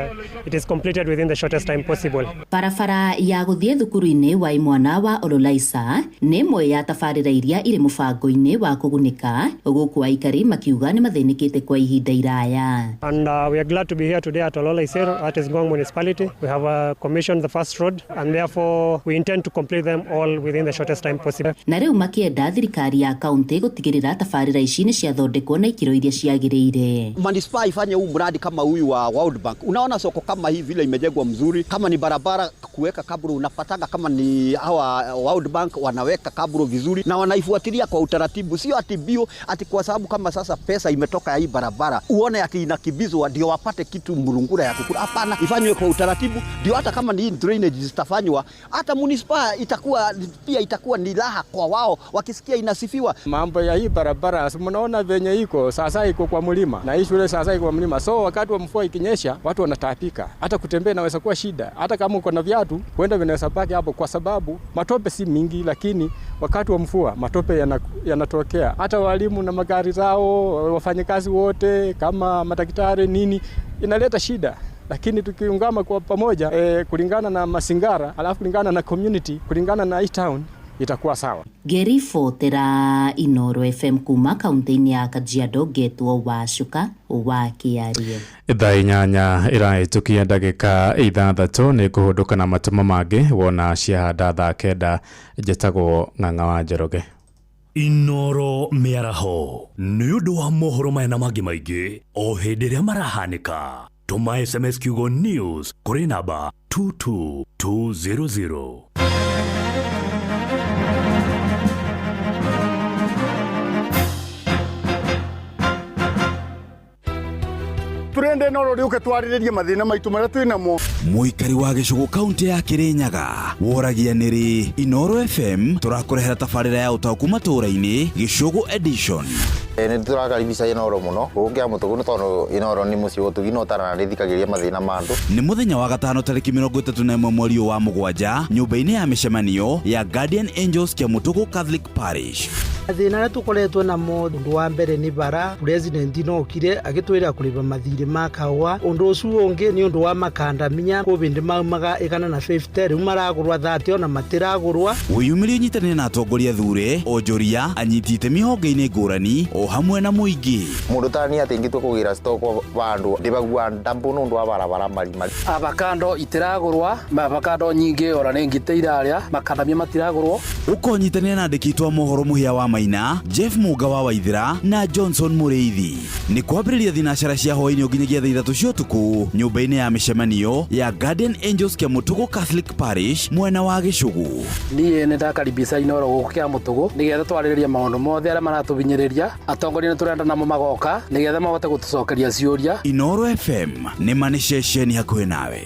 it is completed within the shortest time possible. Barabara ya gũthiĩ thukuru-inĩ wa imwana wa Ololaisa nĩ ĩmwe ya tabarĩra iria irĩ mũbango-inĩ wa kũgunĩka, gũkũ aikari makiuga nĩ mathĩnĩkĩte kwa ihinda iraya. And we are glad to be here today at Ololaiser, that is Ngong Municipality. We have commissioned the first road, and therefore we intend to complete them all within the shortest time possible. Na rĩu makĩenda thirikari ya kaunti gũtigĩrĩra tabarĩra ici nĩ ciathondekwo na ikĩro iria ciagĩrĩire. Manispaa ifanye huu mradi kama huyu wa World Bank. Unaona soko kama hii vile imejengwa inakuwa mzuri. Kama ni barabara kuweka kabro, unapataga kama ni hawa World Bank wanaweka kabro vizuri na wanaifuatilia kwa utaratibu, sio ati bio ati kwa sababu kama sasa pesa imetoka ya hii barabara uone ati inakimbizwa ndio wapate kitu mrungura ya kukula. Hapana, ifanywe kwa utaratibu, ndio hata kama ni hii drainage zitafanywa, hata manispaa itakuwa pia itakuwa ni raha kwa wao wakisikia inasifiwa. Mambo ya hii barabara si mnaona venye iko sasa, iko kwa mlima na hii shule sasa iko kwa mlima, so wakati wa mvua ikinyesha watu wanataabika, hata kutembea inaweza kuwa shida, hata kama uko na viatu huenda vinaweza baki hapo, kwa sababu matope si mingi, lakini wakati wa mvua matope yanatokea. Hata walimu na magari zao, wafanyakazi wote kama madaktari nini, inaleta shida lakini tukiungama kwa pamoja kulingana na masingara, alafu kulingana na community, kulingana na hii town itakuwa sawa. Ngĩribotera Inoro FM kuma kaunti-inĩ ya Kajiado ngetwo Wacuka wa Kĩarie. Thaa 8 ĩrahĩtũkia ndagĩka 6 nĩ kũhũndũka na matũmo mangĩ wona ciahanda thaa 9. Njĩtagwo Ng'ang'a wa Njoroge. Inoro mĩaraho nĩ ũndũ wa mohoro maya na mangĩ maingĩ o hĩndĩ ĩrĩa marahanĩka. Tũma SMS kiugo news kũrĩ namba 22200. Turende no rĩũke twarĩrĩrie mathĩna maitũ marĩa twĩ namo. Mũikari wa gĩcũgũ kaunti ya Kirinyaga woragia nĩrĩ Inoro FM tũrakũrehera tabarĩra ya ũtaũku matũũra-inĩ Gĩcũgũ edition. Nĩ tũrakaribisha Inoro mũno gũkũ Kĩamũtũgũ nĩ tondũ Inoro nĩ mũciĩ ũtugi na ũtarana nĩthikagĩrĩria mathĩna ma andũ. Nĩ mũthenya wa gatano tarĩki 31 mweri ũyũ wa mũgwanja nyũmba-inĩ ya mĩcemanio ya Guardian Angels Kĩamũtũgũ Catholic Parish. Mathĩna arĩa tũkoretwo namo ũndũ wa mbere nĩ bara president no okire agĩtwĩra kũrĩba mathirĩ ma kahũa. Ũndũ ũcio ũngĩ nĩ ũndũ wa makandamia kũbĩndĩ maumaga 150 rĩu maragũrwa 30 ona matiragũrwa. Wĩyumĩrie ũnyitanĩre na atongoria thure onjoria anyiti itemi honge-inĩ ngũrani o hamwe na mũingĩ. Mũndũ ta niĩ atĩ ingĩtua kũgĩra stock vandũ ndĩbagua ndambu nĩ ũndũ wa barabara marimari. Avocado itiragũrwa, avocado nyingĩ ora nĩ ngite irarĩa, makandamia matiragũrwo. Ũkonyitanĩra na andĩki aitũ a mohoro Mũhĩa wa Maina, Jeff Muga wa Waithira na Johnson Mũrĩithi. Nĩ kwambĩrĩria thinacara cia hwaĩ-inĩ nginyagia thaa 3 cia ũtukũ nyũmba-inĩ ya mĩcemanio ya Guardian Angels Kĩamũtũgũ Catholic Parish mwena wa Gĩcũgũ. Niĩ nĩ ndakaribisha Inoro gũkũ Kĩamũtũgũ nĩgetha twarĩrĩrie maũndũ mothe arĩa maratũhinyĩrĩria. Atongoria nĩ tũrenda namo magoka nĩgetha mahote gũtũcokeria ciũria. Inoro FM nĩ ma nĩ ceceni hakuhĩ nawe.